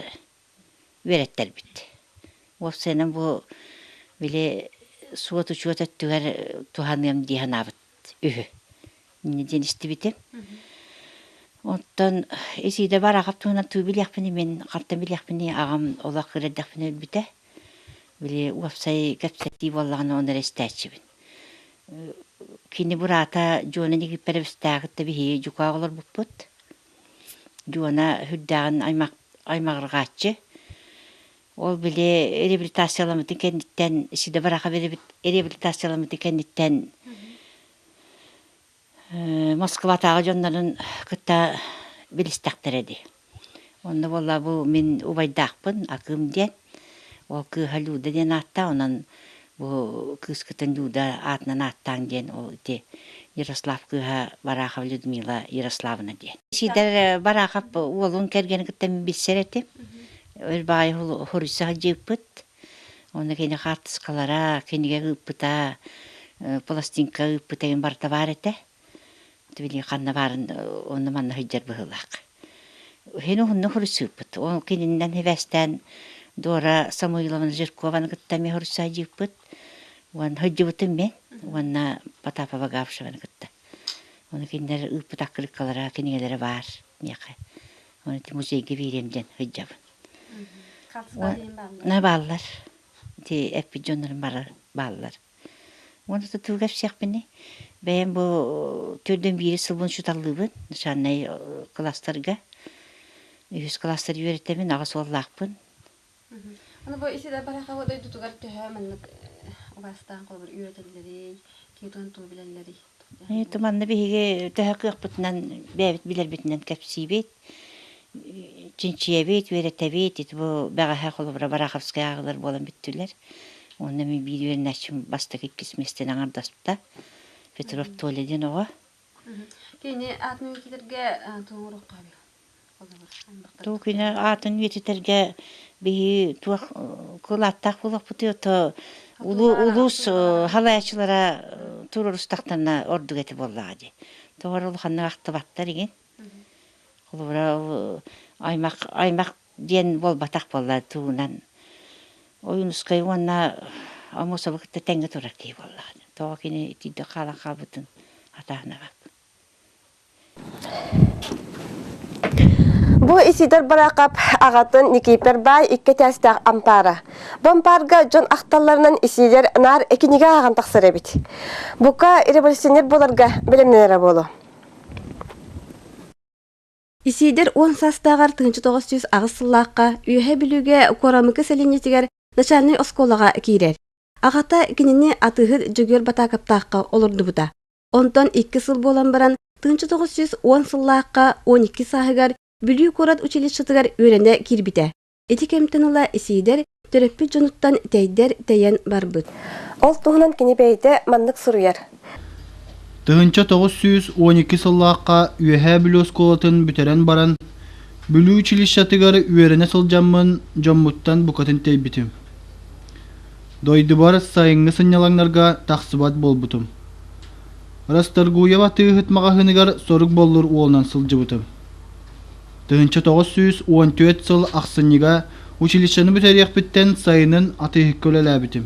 үөрэттэрбит. Уопсайынан бу били суот-учуот өттүгэр туһаныам дии санаабыт үһү. Инньэ диэн истибитим. Оттон Исиидэ Барахов туһунан туу билиэхпиний, мин хантан билиэхпиний, аҕам олох кыра эрдэхпинэ өлбүтэ. Били уопсай кэпсэтии буоллаҕына ону эрэ истээччибин. Кини быраата Дьуона Никифоровичтааҕыт да биһиги дьукаах олорбуппут. Дьуона сүрдээҕин аймаҕырҕааччы. Ол били реабилитацияламмытын кэнниттэн, Исиидэ Барахов реабилитацияламмытын кэнниттэн Москватааҕы дьоннорун кытта билистэхтэрэ дии. Онно буолла бу мин убайдаахпын, Акыым диэн. Ол кыыһа Люда диэн ааттаах, онон бу кыыскытын Люда аатынан ааттааҥ диэн ол ити Ярослав кыыһа Барахов Людмила Ярославна диэн. Сидор Барахов уолун кэргэнин кытта мин билсэр этим. Өр баҕайы хоруйса сылдьыбыппыт. Онно кини хаартыскалара, кинигэ ыыппыта, пластинка ыыппыта игин барыта баар этэ. Били ханна баарын онно манна сылдьар быһыылаах. Иһин уһуннук хоруйсуйбут. Ол кининнэн сибээстээн Дора Самойловна Жиркованы кытта эмиэ хоруйса сылдьыбыппыт. Уонна сылдьыбытым мин уонна Потапова Гавшеваны кытта. Ону кинилэр ыыппыт аккырыыккалара, кинигэлэрэ баар миэхэ. Ону ити музейга биэриэм диэн сылдьабын. На бааллар. Ити эппит дьоннорум бары бааллар. Уонна тутуу кэпсиэхпиний. Бэйэм бу төрдүн биири сылбын учууталлыыбын начальнай класстарга. Үһүс класстар үөрэтэбин, аҕыс уоллаахпын.
Аны бу Исида Барахова дойдутугар төһө маннык убаастаан холобур үөрэтэллэрий, киһи туу билэллэрий?
Манна биһиги төһө кыахпытынан бэйэбит билэрбитинэн кэпсиибит. Чинчийэбит, үөрэтэбит. Ити бу бэҕэһээ холобура Бараховскай ааҕыылар буолан бүттүлэр. Уонна мин биир үөрэнээччим бастакы иккис миэстэни аҥардаспыта. Петров Толя диэн оҕо.
Кини аатын үйэтитэргэ туоҥуруохха
Туу күнэ аатын үйэтитэргэ биһи туох кылааттаах буолуохпутуй то улуус халааччылара туруорустахтарына ордук этэ буоллаҕа дии. Тоҕо улаханнык ахтыбаттар игин. Холобура, аймах аймах диэн буолбатах буолла тугунан Ойуунускай уонна Аммосовы кытта тэҥҥэ турар киһи буоллаҕа. Тоҕо кини итиирдик хаалан хаалбытын Хатаанабап.
Бу Исидор Бараакап аҕатын Никипер баай икки этээстээх ампаара. Бу ампаарга дьон ахталларынан Исидор наар кинигэ ааҕан тахсар эбит. Бука революционер буоларга бэлэмнэнэрэ буолуо.
Исиидэр уон саастааҕар 1908 сыллаахха Үөһээ Бүлүүгэ Куорамыкы сэлиэнньэтигэр начальнай оскуолаҕа киирэр. Аҕата кинини атыыһыт Дьөгүөр Батаакаптаахха олордубута. Онтон икки сыл буолан баран 1910 сыллаахха 12 сааһыгар Бүлүү куорат училищетыгар үөрэнэ киирбитэ. Ити кэмтэн ыла Исиидэр төрөппүт дьонуттан тэйдэр тэйэн барбыт.
Ол туһунан кини бэйэтэ маннык суруйар.
1912 сыллаахха Үөһээ Бүлүү оскуолатын бүтэрэн баран, Бүлүү училищетыгар үөрэнэ сылдьаммын дьоммуттан букатын тэйбитим. Дойдубар сайыҥҥы сынньалаҥнарга тахсыбат буолбутум. Расторгуева атыыһыт маҕаһыыныгар сорук боллур уолунан сылдьыбытым. 1914 сыл ахсынньыга училищены бүтэриэхпиттэн сайынын атыыһыкка үлэлээбитим.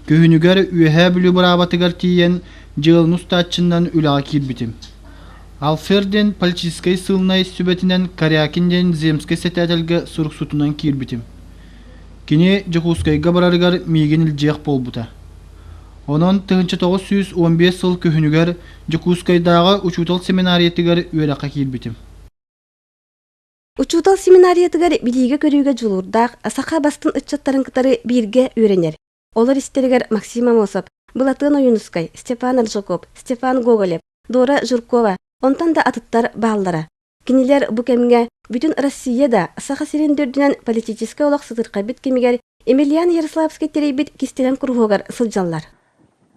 Күһүнүгэр Үөһээ Бүлүү быраабатыгар тиийэн дьыаланы устааччыннан үлэҕэ киирбитим. Алфер диэн политическай сыылынай сүбэтинэн Корякин диэн земскэй сэтээтэлгэ суруксутунан киирбитим. Кини Дьокуускайга барарыгар миигин илдьиэх буолбута. Онон 1915 сыл күһүнүгэр Дьокуускайдааҕы учуутал семинариятыгар үөрэххэ киирбитим.
Учуутал семинариятыгар билиигэ-көрүүгэ дьулуурдаах саха бастыҥ ыччаттарын кытары бииргэ үөрэнэр. Олор истэригэр Максим Аммосов, Былатыан Ойуунускай, Степан Аржаков, Степан Гоголев, Дора Жиркова, онтон да атыттар бааллара. Кинилэр бу кэмҥэ бүтүн Россия да, Саха сирин үрдүнэн политическай олох сытырхайбыт кэмигэр Емельян Ярославский тэрийбит кистэлэҥ куруһуогар сылдьаллар.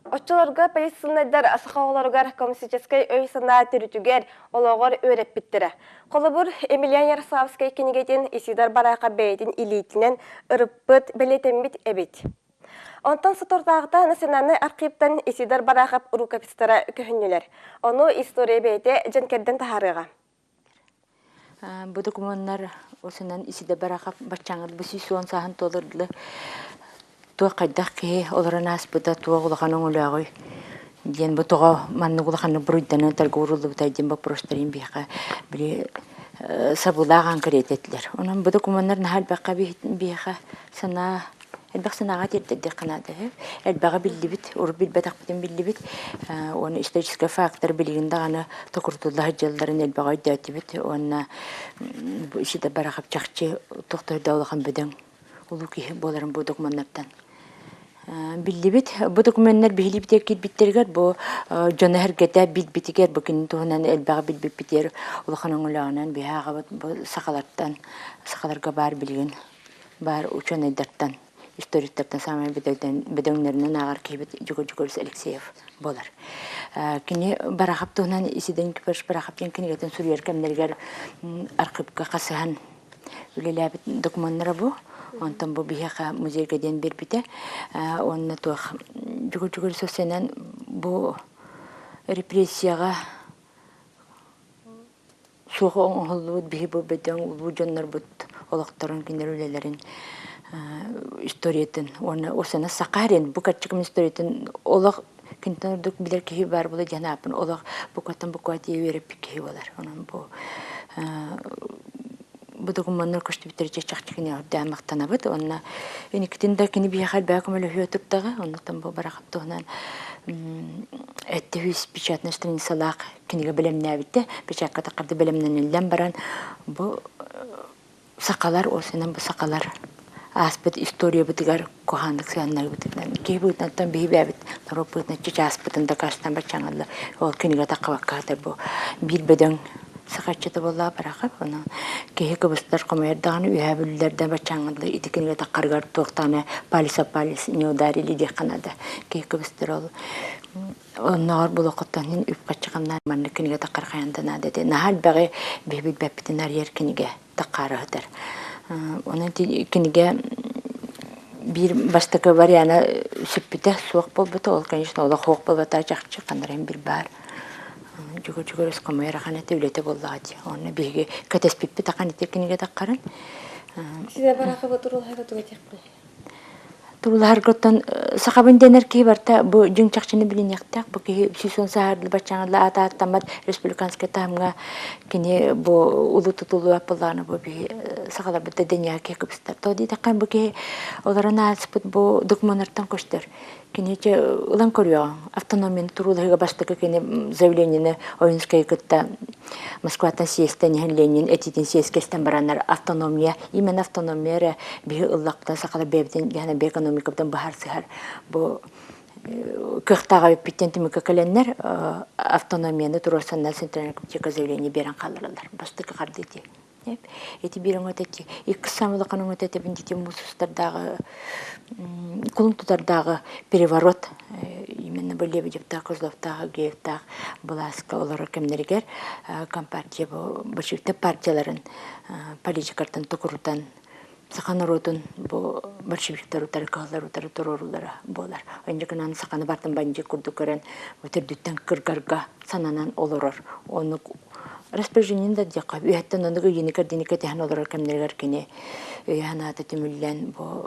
Оччолорго полициянайдар саха оҕолоругар коммунистическай өй-санаа төрүтүгэр, олоҕор үөрэппиттэрэ. Холобур, Емельян Ярославскай кинигэтин Исидор Бараахап бэйэтин илиитинэн ырыппыт, бэлиэтэммит эбит. Онтон соторутааҕыта Национальнай архыыптан Исидор Бараахап рукопистара көһүннүлэр. Ону история бэйэтэ дьэн-кэрдэн таһаарыаҕа.
Бу докумуоннар осунан Исидор Барахов баччааҥҥа бу 110 сааһын туолар туох хайдах киһи олорон ааспыта туох улахан өҥөлөөҕүй диэн бу тоҕо маннык улаханнык буруйданан тарга ууруллубутай диэн боппуруостарын биһиэхэ били сабыылаах аан кэриэтэ этилэр. Онон бу докумуоннар наһаа элбэххэ биһиэхэ санаа Элбэх санааҕа тиэрдэрдиэххэ наада үһү. Элбэҕи биллибит, урут билбэтэхпитин биллибит. Уонна историческай фактор билигин даҕаны токурутулла сылдьалларын элбэҕи өйдөөтүбүт. Уонна бу Исидор Барахов чахчы туох да улахан бөдөҥ улуу киһи буоларын бу докумуоннартан биллибит. Бу докумуоннар биһилиибитигэр киирбиттэригэр бу дьоно эргэтэ билбитигэр бу кини туһунан элбэҕи билбиппитигэр улахан өҥөлөөҕүнэн биһи ааҕабыт бу сахалартан сахаларга баар билигин баар учуонайдартан, историктартан саамай бөдөҥнөрүнэн ааҕар киһибит Дьугур Дьугурович Алексеев буолар. Кини Барахов туһунан Исидор Никифорович Барахов диэн кинигэтин суруйар кэмнэригэр архыыпка хасыһан үлэлээбит докумуоннара бу. Онтон бу биһиэхэ музейга диэн биэрбитэ. Уонна туох Дьугур Дьугурович сенен бу репрессияҕа Суох оҥоһуллубут биһи бу бөдөҥ улуу дьоннорбут олохторун, кинилэр үлэлэрин историятын уонна осана саха эрин бу кэрчиким историятын олох кинтэн ордук билэр киһи баар буола диэн ааппын олох букваттан буква тиийэ үөрэппит киһи буолар. Онон бу бу докумуоннар көстүбүттэр чахчы кини үрдээн махтанабыт уонна инникитин да кини биһиэхэ элбэх көмөлөһүө турдаҕа оннуктан бу Барахов туһунан эттэ үс печатная страницалаах кинигэ бэлэмнээбитэ печатка таххарды бэлэмнэниллэн баран бу сахалар осынан бу сахалар ааспыт историябытыгар куһааннык сыһыаннарбытынан киһи быһыытынан биһи бэйэбит норуот быһыытынан чычааспытын дакаастаан баччаҥалла ол кинигэ таххыбакка сытар бу биир бөдөҥ сахаччыта буоллаҕа барахап онон киһи кыбыстар хомойор даҕаны үөһээ бүлүүлэрдэн баччааҥҥа ити кинигэ таххарыгар туохтааны палец о палец не ударили диэххэ наада киһи кыбыстар ол оннооҕор булуоххуттан иһин үп-харчы хамнаан маннык кинигэ таххар хайаан да наада этэ наһаа элбэҕи биһи билбэппитин арыйар кинигэ таххаара сытар онон кинигэ биир бастакы вариана сүппүтэ суох буолбута ол конечно олох суох буолбата чахчы ханна эрэ бир баар Дьүгүр-дьүгүр өс хомуйар ахан этэ үлэтэ буоллаҕа дии онно биһиги кэтэспиппит ахан ити кинигэ таххарын
Сизе барахы батурулхайга туга тиэхпин.
Туруулаһаргыттан сахабын дэнэр киһи барта бу дьиҥ чахчыны билиниэхтээх. Бу киһи сүүс сааһырдыы баччаҥалла аата ааттаммат республиканскай таһымҥа кини бу улуу тутуллубат буоллаҕына бу биһи сахаларбыт да дэниэҕэ киһи кыбыстар. Тоҕо диэтэххэ бу киһи олорон ааспыт бу докумуоннартан көстөр. Кини чэ ылан көрүөҕүҥ. Автономияны туруулаһыыга бастакы кини заявлениены Ойунскайы кытта Москваттан съезтэн иһэн Ленин этиитин съезкэ истэн бараннар автономия, именно автономия эрэ биһи ыллахпытын сахалар бэйэбитин дьаһана бэйэ экономикабытын быһаарсыһар бу кыахтааҕа бүппүттэн түмүккэ кэлэннэр автономияны туруорсаннар центральный комитетка заявление биэрэн хааллараллар. Бастакы хардыы ити. Ити биир өҥөтө ити. Иккис саамай улахан өҥөтө этэбин дити муус устардааҕы кулун тутардааҕы переворот именно бу Лебедевтаах, Козловтаах, Геевтаах былааска олорор кэмнэригэр компартия бу большевиктар партияларын политикаттан токурутан саха норуотун бу большевиктар утары кыһыллар утары туруорулара буолар. Инникинэн саханы бартын бандьыыт курдук көрөн бу төрдүттэн кыргарга сананан олорор. Ону распоряжениен да диэххэ үөһэттэн оннук ыйыыны-кэрдиини кэтэһэн олорор кэмнэригэр кини өйө-санаата түмүллэн бу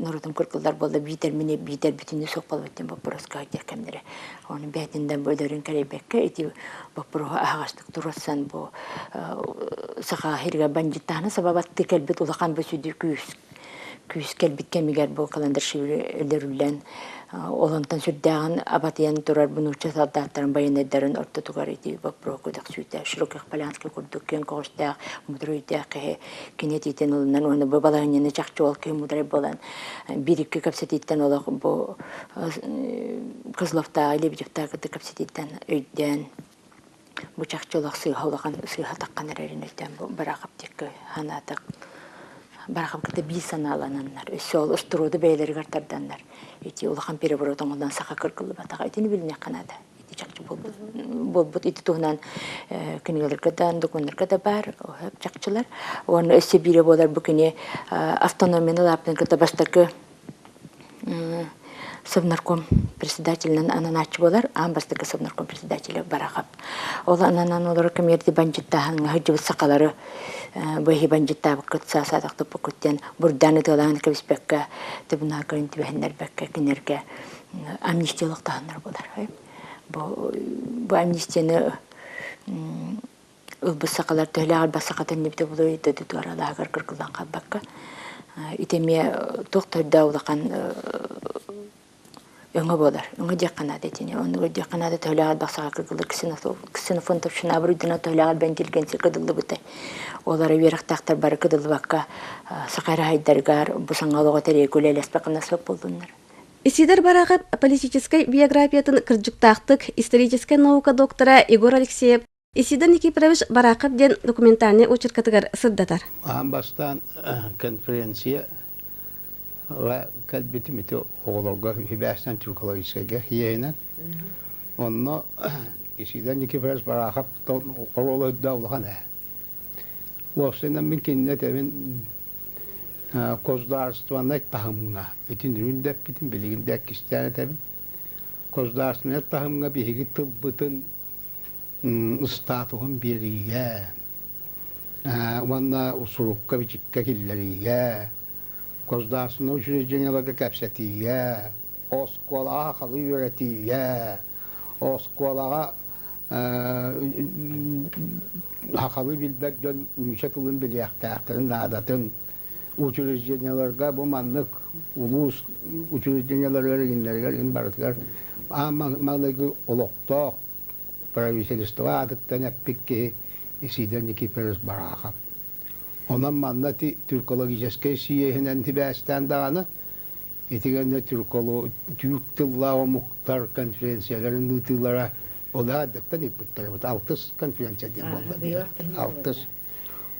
норуотун кыргыллар буолла биитэр мини биитэр бүтүннүү суох буолбут диэн боппуруоска сылдьар кэмнэрэ. Ону бэйэтин да бу өлөрүн кэрэйбэккэ ити боппуруоһу аһаҕастык туруорсан бу саха сиригэр бандьыттааны сабабаттыы кэлбит улахан бу сүдү күүс күүс кэлбит кэмигэр бу Каландаршвили өлөрүллэн ол онтон сүрдээҕин абатыйан турар бу нуучча солдаттарын байыаннайдарын ортотугар ити боппуруос көтөхсүүтэ Широких Полянский курдук киэҥ көҕүстээх мудрай өйдөөх киһи кини этиитин ылынан уонна бу балаһыанньаны чахчы ол киһи мудрай буолан биир-икки кэпсэтииттэн олох бу Козловтааҕы Лебедевтааҕы кытта кэпсэтииттэн өйдөөн бу чахчы олох сыыһа улахан сыыһа таххан эрэрин өйдөөн бу Барахов диэки санаатах Барахов кытта биир санаалананнар өссө ол устуруоду бэйэлэригэр тарданнар ити улахан переворот оҥолон саха кыргыллыбатаҕа итини билиниэххэ наада ити чахчы буолбут ити туһунан кинигэлэргэ да докумуоннарга да баар чахчылар уонна өссө биирэ буолар бу кини автономияны лааппытын кытта бастакы Совнарком председателинэн ананааччы буолар, аан бастакы Совнарком председателэ Барахов. Ол ананан олорор кэмигэр бандьыттааһыҥҥа сылдьыбыт сахалары быһыы бандьыттаабыккыт, саасаатахтыппыккыт диэн бурдаан ытыалаан кэбиспэккэ, трибуналга түбэһиннэрбэккэ кинилэргэ амнистиялык таһыннар буолар. Бу амнистияны ылбыт сахалар төһөлөөх элбэх саха төннүбүтэ буолуой дойдутугар алааһыгар кыргыллан хаалбакка ити эмиэ туох да үрдээх улахан өҥө буолар өҥө диэххэ наада итини оннук өйдүөххэ наада төһөлөөх элбэх саха кыргыллар ксенофонтовщина буруйдана төһөлөөх элбэх интеллигенция кыдыллыбытай олары үөрэхтээхтэр бары кыдыллыбакка саха эрэ бу саҥа олоҕу тэрийэргэ үлэлэспэт хамнаспат буоллуннар.
Исидор Барахов политическай биографиятын кырдьыктаахтык историческай наука доктора Егор Алексеев Исидор Никифорович Барахов диэн документальнай очеркатыгар сырдатар.
Аан бастаан конференция кэлбитим ити оҕолорго үһүбээстэн тюркологическайга иэһинэн. Онно Исидор Никифорович Барахов оруола үрдэ улахан ээ. Уопсайынан мин кинини этэбин государственнай таһымҥа итин үрүн да эппитим, билигин да эккистээн этэбин. Государственнай таһымҥа биһиги тылбытын статуһун биэриигэ уонна сурукка-бичиккэ киллэриигэ, государственнай учреждениеларга кэпсэтиигэ, оскуолаҕа сахалыы үөрэтиигэ, оскуолаҕа сахалыы билбэт дьон нуучча тылын билиэхтээхтэрин наадатын, учреждениеларга бу маннык улуус учреждениеларыгар иҥиннэригэр иҥин барытыгар аан маҥнайгы олохтоох правительство аатыттан эппит киһи Исидор Никифорович Барахов. Онон манна ити тюркологическай сийиэһинэн сибээстээн даҕаны итигэннэ түүр тыллаах омуктар конференцияларын ыытыылара ол аадаттан ыыппыттара алтыс конференция диэн буолла алтыс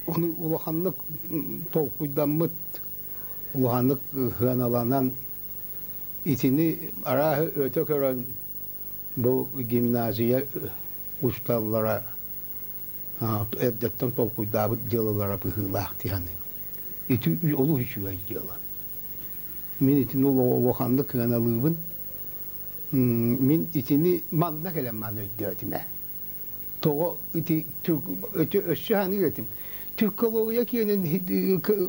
ону улаханнык толкуйдаммыт улаханнык сыаналанан итини арааһы өтө көрөн бу гимназия учууталлара эрдэттэн толкуйдаабыт дьыалалара быһыылаах дии саныыбын. Ити олус үчүгэй дьыала. Мин итини улаханнык сыаналыыбын. Мин итини манна кэлэн маны өйдөөтүм ээ. Тоҕо ити өссө саныыр этим. Түркология киэнин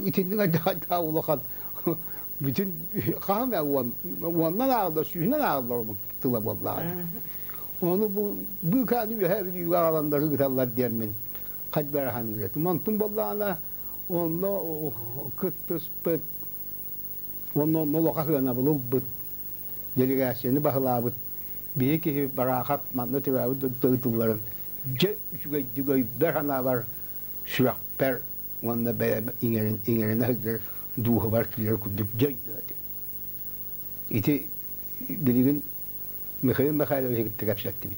итинник айдаҕайдаах улахан. Бүтүн хаһан уон уоннан ааҕыллар, сүүһүнэн ааҕыллар омук тыла буоллаҕа. Ону бу быыкааны үөһээ Бүлүүгэ аҕаланнар ыыталлар диэммин хайдах саныыр этим. Онтум буоллаҕына онно кыттыспыт, онно олоха сыанабылы ылбыт, делегацияны баһылаабыт биһи киһи Бараахап манна төрөөбүт дойдута ыытылларын дьэ үчүгэйдик өйбөр-санаабар, сүрэхпэр уонна бэйэм иҥэрин иҥэринэ сылдьар дууһабар киирэр курдук дьэ өйдөөтүм. Ити билигин Михаил Михайлович кытта кэпсэттибит.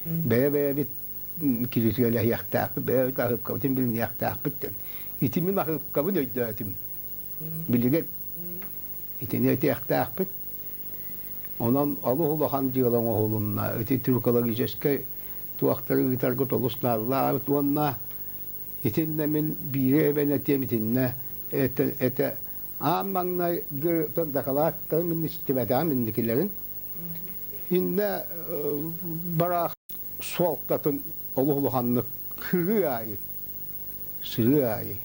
Бэйэ-бэйэбит киритигэлэһиэхтээхпит, бэйэбит аһыыпкабытын билиниэхтээхпит диэн. Ити мин аһыыпкабын өйдөөтүм. Билигин итини этиэхтээхпит. Онон олус улахан дьыала оҥоһулунна. Ити тюркологическай туохтары ыытаргыт олус наадалаабыт уонна итиннэ мин биири эбэн этиэм итиннэ этэ, этэ аан маҥнайгы дакылааттары мин истибэтэҕим инникилэрин. Иннэ бараах суолтатын олус улаханнык сырыы аайы, сырыы аайы,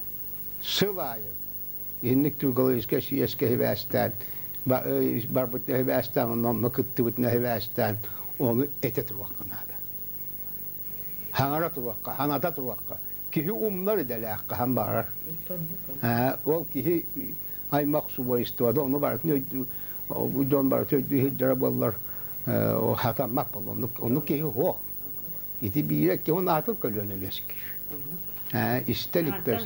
сыл аайы инник тюркологическай съезкэ сибээстээн барбытына сибээстээн онно кыттыбытына сибээстээн ону этэ туруохха наада. Хаҥара туруохха, ханата туруохха. Киһи умнар идэлээх хаһан баҕарар. Ол киһи аймах свойствота ону барытын өйдүү дьон барыта өйдүү сылдьара буоллар хатаммат буолла. Оннук, оннук киһи суох. Ити биирэ киһи он аатын көлүөнэ үөскүүр. Истэ иликтэр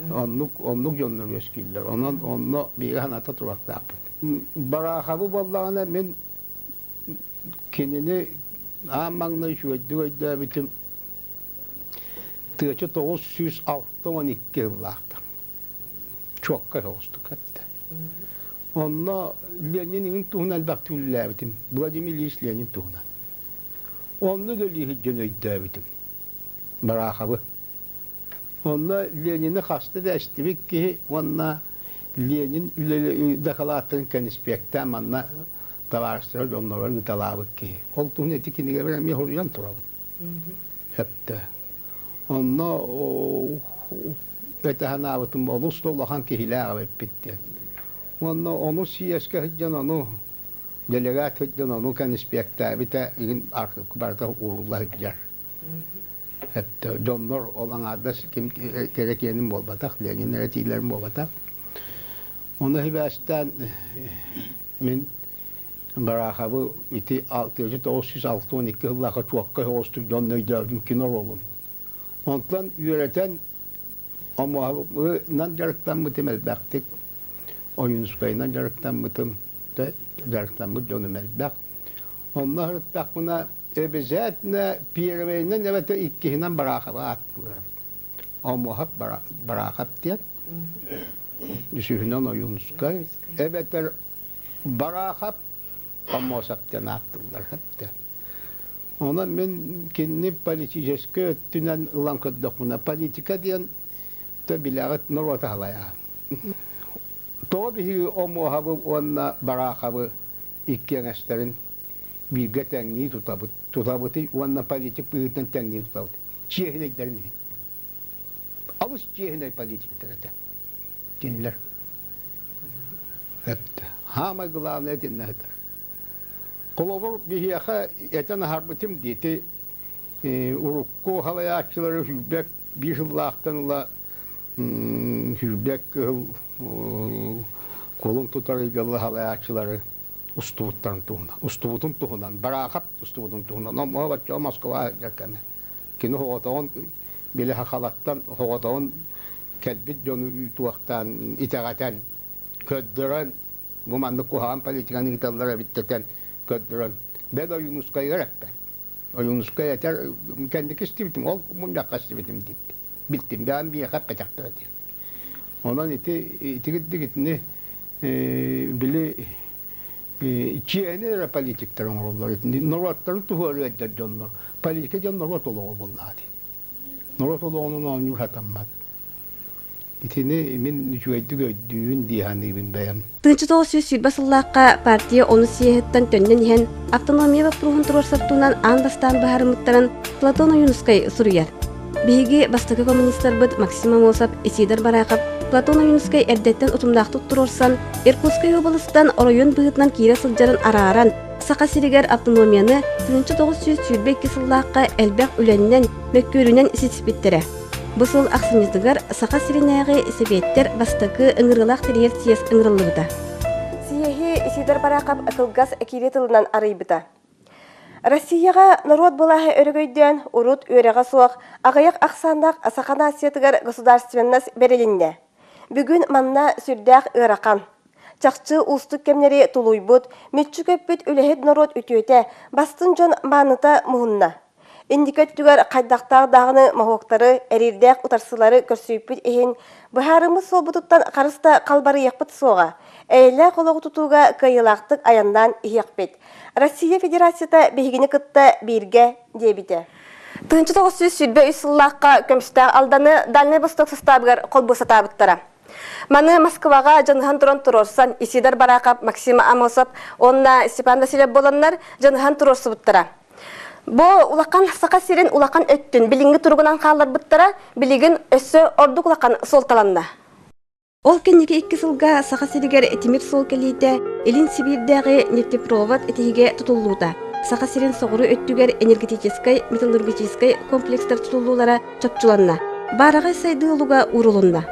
Оннук, оннук дьоннор үөскүүллэр. Онон онно биһиги саната туруохтаахпыт. Бараахабы буоллаҕына мин кинини аан маҥнай үчүгэйдик өйдөөбүтүм тыача 962 сыллаахтар. Чуоккай соҕустук эттэ. Онно Ленин иҥин туһунан элбэхтик үлэлээбитим. Владимир Ильич Ленин туһунан. Онно да дьон өйдөөбүтүм. Бараахабы. Онно Ленини хаста да эстибит киһи уонна Ленин дакылааттарын кэниспиэктээн манна табаарыстара дьонноро ыыталаабыт киһи. Ол туһун ити кинигэбэр эмиэ суруйан турабын. Сөптө. Онно этэ санаабытым олус да улахан киһилээх эбиппит диэн. Уонна ону съезкэ сылдьан ону делегат сылдьан ону кэниспиэктээбитэ игин архыыпка барыта уурулла сылдьар. Сөптө. Дьоннор ол аҥаардас ким кэрэ киэнин буолбатах, Ленин эрэ этиилэрин буолбатах. Ону сибээстээн мин Бараахабы ити 6962 сыллаахха чуоккай соҕустук дьон өйдөөбүтүм кино оруолун. Онтон үөрэтэн омуһабынан дьарыктаммытым элбэхтик, Ойуунускайынан дьарыктаммытым, дьарыктаммыт дьонум элбэх. Онно сырыттахпына обязательно первыйынан эбэтэр иккиһинэн Бараахабы ааттыыллар эбит. Омуһап Бараахап диэн, үсүһүнэн Ойуунускай, эбэтэр Бараахап Омосов диэн ааттыыллар эбит. Онон мин кинини политическай өттүнэн ылан көрдөхпүнэ, политика диэн то билэҕит норуота халайаан. Тоҕо биһиги Омуоһабы уонна Бараахабы икки эҥэстэрин бииргэ тэҥнии тутабыт, тутабытый уонна политик быһыытынан тэҥнии тутабыт. Чиэһинэйдэрин иһин. Алыс чиэһинэй политиктар этэ. Кинилэр. Эттэ. Хаамай главное итиннэ сытар. Холобур, биһиэхэ этэн аһарбытым диэти урукку халайааччылары сүүрбэк биир сыллаахтан ыла сүүрбэк кыһыл кулун тутар ыйга ыла халайааччылары устубуттарын туһунан, устубутун туһунан, Бараахап устубутун туһунан, омуга бачча Москва сылдьар кэмэ. Кини соҕотоҕун били хахалаттан соҕотоҕун кэлбит дьону туохтаан итэҕэтэн, көрдөрөн, бу маннык куһаҕан политиканы ыыталлар эбит дэтэн көрдөрөн, бэл Ойуунускайыгар эппэт. Ойуунускай этэр, кэнники истибитим, ол мунньахха истибитим диэбит. Билтим, бэйэм биһиэхэ эппэтэхтэрэ диэн. Онон ити итигирдик итини били чиэһинэй эрэ политиктар оҥороллор. Норуоттарын туһугар ыалдьар дьоннор. Политика диэн норуот олоҕо буоллаҕа дии. Норуот олоҕунан оонньуур сатаммат. Итини мин үчүгэйдик өйдүүбүн дии саныыбын бэйэм.
1920 сыллаахха партия онус съеһиттэн төннөн иһэн автономия боппуруоһун туруорсар туһунан аан бастаан быһаарыммыттарын Платон Ойуунускай суруйар. Биһиги бастакы коммунистарбыт Максим Аммосов, Исидор Барахов Платон Ойуунускай эрдэттэн утумнаахтык туруорсан, Иркутскай уобаластан оройуон быһыытынан киирэ сылдьарын арааран, Саха сиригэр автономияны 1922 сыллаахха элбэх үлэннэн, мөккүөрүнэн ситиспиттэрэ. Бу сыл ахсынньытыгар Саха сиринээҕи Сэбиэттэр бастакы ыҥырыылаах тэрийэр съезд ыҥырыллыбыта.
Съеһи Исидор Барахов кылгас киирии тылынан арыйбыта. Россияҕа норуот былааһа өрөгөйдөөн урут үөрэҕэ суох аҕыйах ахсааннаах саха нациятыгар государственность бэрилиннэ. Бүгүн манна сүрдээх ыарахан. Чахчы уустук кэмнэри тулуйбут, мүччү көппүт үлэһит норуот үтүөтэ, бастыҥ дьон мааныта муһунна. Инники өттүгэр хайдахтаах даҕаны моһуоктары, эриирдээх утарсыылары көрсүбүппүт иһин, быһаарыммыт суолбутуттан харыс да халбарыйыахпыт суоҕа, эйэлээх олоҕу тутууга кыайыылаахтык айаннаан иһиэхпит. Россия Федерацията биһигини кытта бииргэ, диэбитэ.
1923 сыллаахха көмүстээх Алданы Дальнай Восток састаабыгар холбуу сатаабыттара. Маны Москваҕа дьаныһан туран туруорсан Исидор Барахов, Максим Амосов уонна Степан Васильев буоланнар дьаныһан туруорсубуттара. Бу улахан Саха сирин улахан өттүн билиҥҥи туругунан хаалларбыттара билигин өссө ордук улахан суолталанна. Ол кэнники икки сылга Саха сиригэр тимир суол кэлиитэ Илин Сибиирдээҕи нефтепровод тиһигэ тутуллуута, Саха сирин соҕуруу өттүгэр энергетическай, металлургическай комплекстар тутуллуулара чопчуланна. Баараҕай сайдыы олуга уурулунна.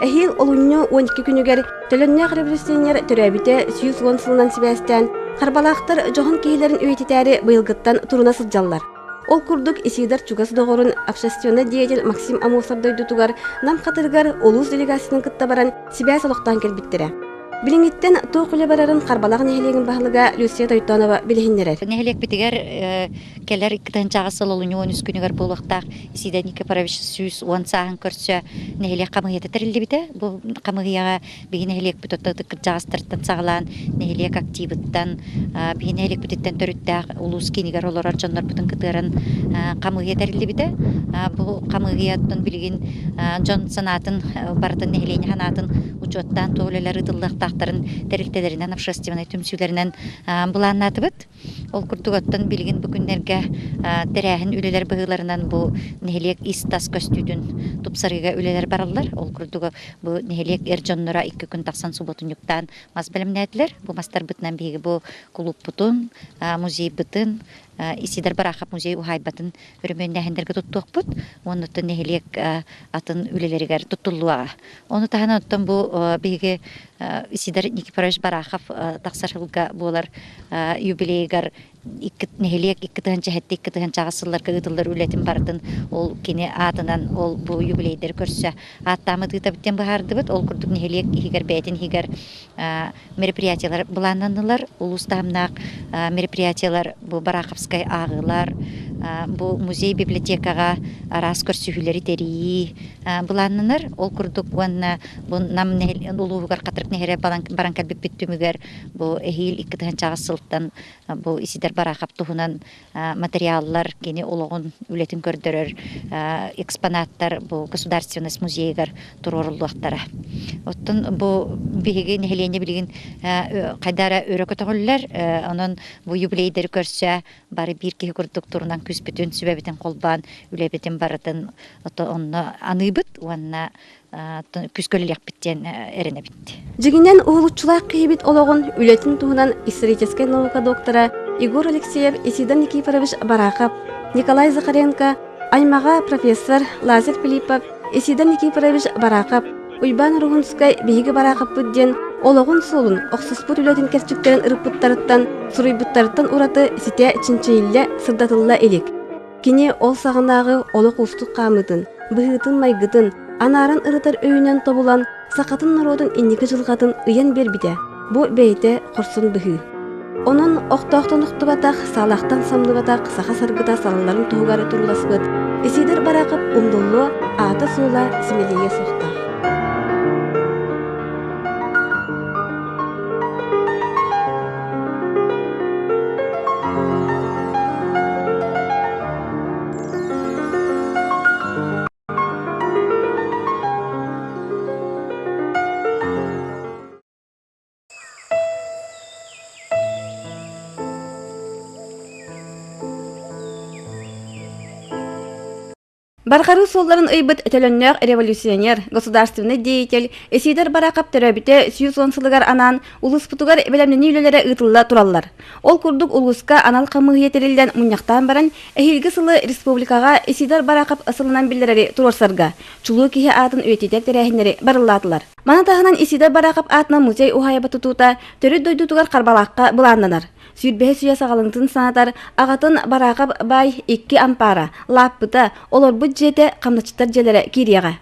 Эһиил олунньу 12 күнүгэр төлөннөөх революционер төрөөбүтэ 110 сылынан сибээстээн, Харбалаахтар дьоһун киһилэрин үйэтитээри быйылгыттан туруна сылдьаллар. Ол курдук Исидор чугас доҕорун общественнай деятель Максим Амосов дойдутугар Нам Хатырыгар улуус делегациятын кытта баран сибээс олохтоон кэлбиттэрэ. Билиҥҥиттэн туох үлэ барарын Харбалаах нэһилиэгин баһылыга Люция Тойтонова билиһиннэрэр.
Нэһилиэкпитигэр кэлэр икки сыл олунньу 13 күнүгэр буолуохтаах Исидор Никифорович 110 сааһын көрсө нэһилиэк хамыыһыйата тэриллибитэ. Бу хамыыһыйаҕа биһи нэһилиэкпит ытык кырдьаҕастартан саҕалаан нэһилиэк активыттан биһи нэһилиэкпититтэн төрүттээх улуус киинигэр олорор дьоннорбутун кытыаран хамыыһыйа тэриллибитэ. Бу хамыыһыйаттан билигин дьон санаатын барытын нэһилиэнньэ санаатын учуоттаан туох үлэлэр ыытыллыахтаахтарын тэрилтэлэринэн общественнай түмсүүлэринэн былааннаатыбыт. Ол курдук оттон билигин бу күннэргэ тэрээһин үлэлэр быһыыларынан бу нэһилиэк ис-тас көстүүтүн тупсарыыга үлэлэр бараллар. Ол курдук бу нэһилиэк эр дьонноро икки күн тахсан субуотунньуктаан мас бэлэмнээтилэр. Бу мастарбытынан биһиги бу кулууппутун, музейбытын, Исидор Барахов музей уһаайбатын өрөмүөннээһиннэргэ туттуохпут. Уонна оттон нэһилиэк атын үлэлэригэр туттуллуоҕа. Ону таһынан оттон бу биһиги Исидор Никифорович Барахов тахсар сылга буолар юбилейыгар икки нэһилиэк икки тыһыынча сэттэ икки тыһыынча аҕыс сылларга ыытыллар үлэтин барытын ол кини аатынан ол бу юбилейдары көрсө ааттааммыт ыытабыт диэн быһаардыбыт. Ол курдук нэһилиэк иһигэр бэйэтин иһигэр мероприятиелар былааннаннылар. Улуус таһымнаах мероприятиелар бу Бараховскай ааҕыылар, бу музей библиотекаҕа араас көрсүһүүлэри тэрийии былааннанар. Ол курдук уонна бу Нам улууһугар Хатырык нэһилиэгэр баран кэлбиппит түмүгэр бу эһиил 2008 сылтан бу Исидор Барахов туһунан материаллар кини олоҕун үлэтин көрдөрөр экспонаттар бу государственность музейыгар туруоруллуохтара. Оттон бу биһиги нэһилиэнньэ билигин хайда эрэ өрө көтөҕүллэр, онон бу юбилейдэри көрсө бары биир киһи курдук турунан күүспүтүн, сүбэбитин холбоон үлэбитин барытын онно аныыбыт уонна күүскэ үлэлиэхпит диэн эрэнэбит.
Дьиҥинэн уһулуччулаах киһибит олоҕун, үлэтин туһунан историческай наука доктора Егор Алексеев, Исидор Никифорович Барахов, Николай Захаренко, аймаҕа профессор Лазарь Филиппов, Исидор Никифорович Барахов, Уйбаан Руһунскай биһиги Бараховпыт диэн олоҕун суолун, охсуспут үлэтин кэрчиктэрин ырыппыттарыттан, суруйбуттарыттан ураты ситэ чинчийиллэ, сырдатылла илик. Кини ол саҕанааҕы олох уустук хаамыытын, быһыытын-майгытын, анааран ырытар өйүнэн тобулан, сахатын норуотун инники дьылҕатын ыйан биэрбитэ, бу бэйэтэ хорсун быһыы. Онон охтоохтон охтубатах, саалахтан самныбатах саха саргыта салалларын туһугар турууласпыт Исидор Барахов умнуллуо аата-суола симэлийиэ суохтаах. Барҕарыы суолларын ыйбыт төлөннөөх революционер, государственный деятель Исидор Бараакап төрөөбүтэ 110 сылыгар анаан улууспутугар бэлэмнэнии үлэлэрэ ыытылла тураллар. Ол курдук улууска анал хамыыһыйа тэриллэн мунньахтаан баран, эһиилги сылы республикаҕа Исидор Бараакап сылынан биллэрэри туруорсарга, чулуу киһи аатын үйэтитэр тэрээһиннэри барыллаатылар. Маны таһынан Исидор Бараакап аатынан музей уһаайба тутуута төрүт дойдутугар Харбалаахха былааннанар. Сүүрбэһис үйэ саҕаланыытын санатар аҕатын Бараакап баай икки ампаара, лааппыта, олорбут дьиэтэ, хамначчыттар дьиэлэрэ киириэҕэ.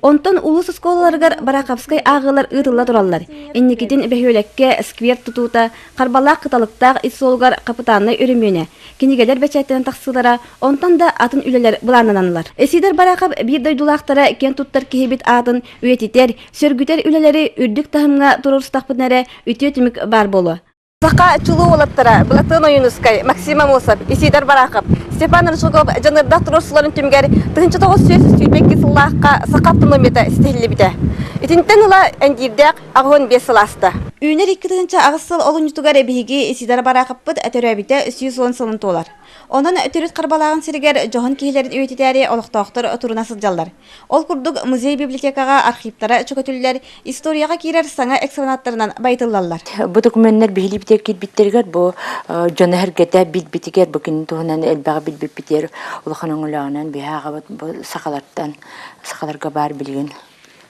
Онтон улуус оскуолаларыгар Бараахапскай ааҕыылар ыытылла тураллар. Инникитин бөһүөлэккэ сквер тутуута, Харбалаах кыталыктаах ис суолугар хапытааннай өрөмүөнэ, кинигэлэр бэчээттэнэн тахсыылара, онтон да атын үлэлэр былааннаналлар. Исидор Бараахап биир дойдулаахтара киэн туттар киһибит аатын үйэтитэр, сөргүтэр үлэлэри үрдүк таһымҥа туруорустахпытына эрэ үтүө түмүк баар буолуо. Саха чулуу уолаттара Былатыан Ойуунускай, Максим Амосов, Исидор Барахов, Степан Рыжуков дьаныардаах туруорсууларын түмүгэр 1922 сыллаахха саха автономията ситиһиллибитэ. Итинтэн ыла эндиирдээх 85 сыл ааста. Үүнэр 2008 сыл олунньутугар биһиги Исидор Бараховпыт төрөөбүтэ 110 сылын туолар. Онон төрүт Харбалааҕын сиригэр дьоһун киһилэрин үйэтитээри олохтоохтор туруна сылдьаллар. Ол курдук музей-библиотекаҕа архивтара чөкөтүллэр, историяҕа киирэр саҥа экспонаттарынан байытыллаллар.
Бу докуменнар биһилиибитигэр киирбиттэригэр бу дьоно эргэтэ билбитигэр бу кини туһунан элбэҕи билбиппитигэр улахан өҥөлөөҕүнэн биһи ааҕабыт бу сахалартан сахаларга баар билигин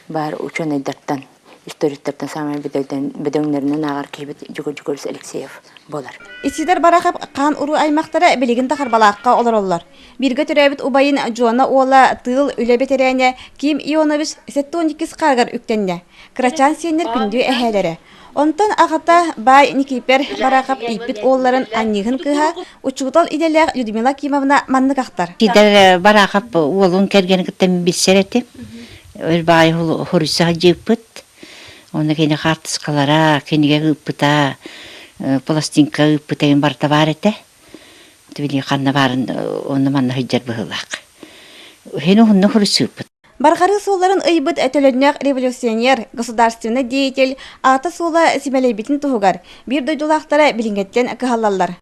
баар учуонайдартан историктартан саамай бөдөҥнөрүнэн ааҕар киһибит Дьугур Дьугурович Алексеев буолар.
Исидор Барахов хаан уруу аймахтара билигин да Харбалаахха олороллор. Бииргэ төрөөбүт убайын Дьуона уола тыыл үлэ бэтэрээнэ Ким Ионович 72 хаарыгар үктэннэ. Кырачаан сиэннэр күндү эһээлэрэ. Онтон аҕата баай Никипер Барахов ииппит уолларын Анньыыһын кыыһа, учуутал идэлээх Людмила Кимовна маннык ахтар.
Сидор Барахов уолун кэргэнин кытта билсэр этим. Өр баай хоруйса сылдьыыппыт. Онно кини хаартыскалара, кинигэ ыыппыта, пластинка ыыппыта им барыта баар этэ. Били ханна баарын онно манна сылдьар быһыылаах. Иһин уһуннук хоруйсууппут.
Барҕарыы суолларын ыйбыт төлөннөөх революционер, государственный деятель аата-суола симэлийбитин туһугар биир дойдулаахтара билиҥҥэттэн кыһаллаллар.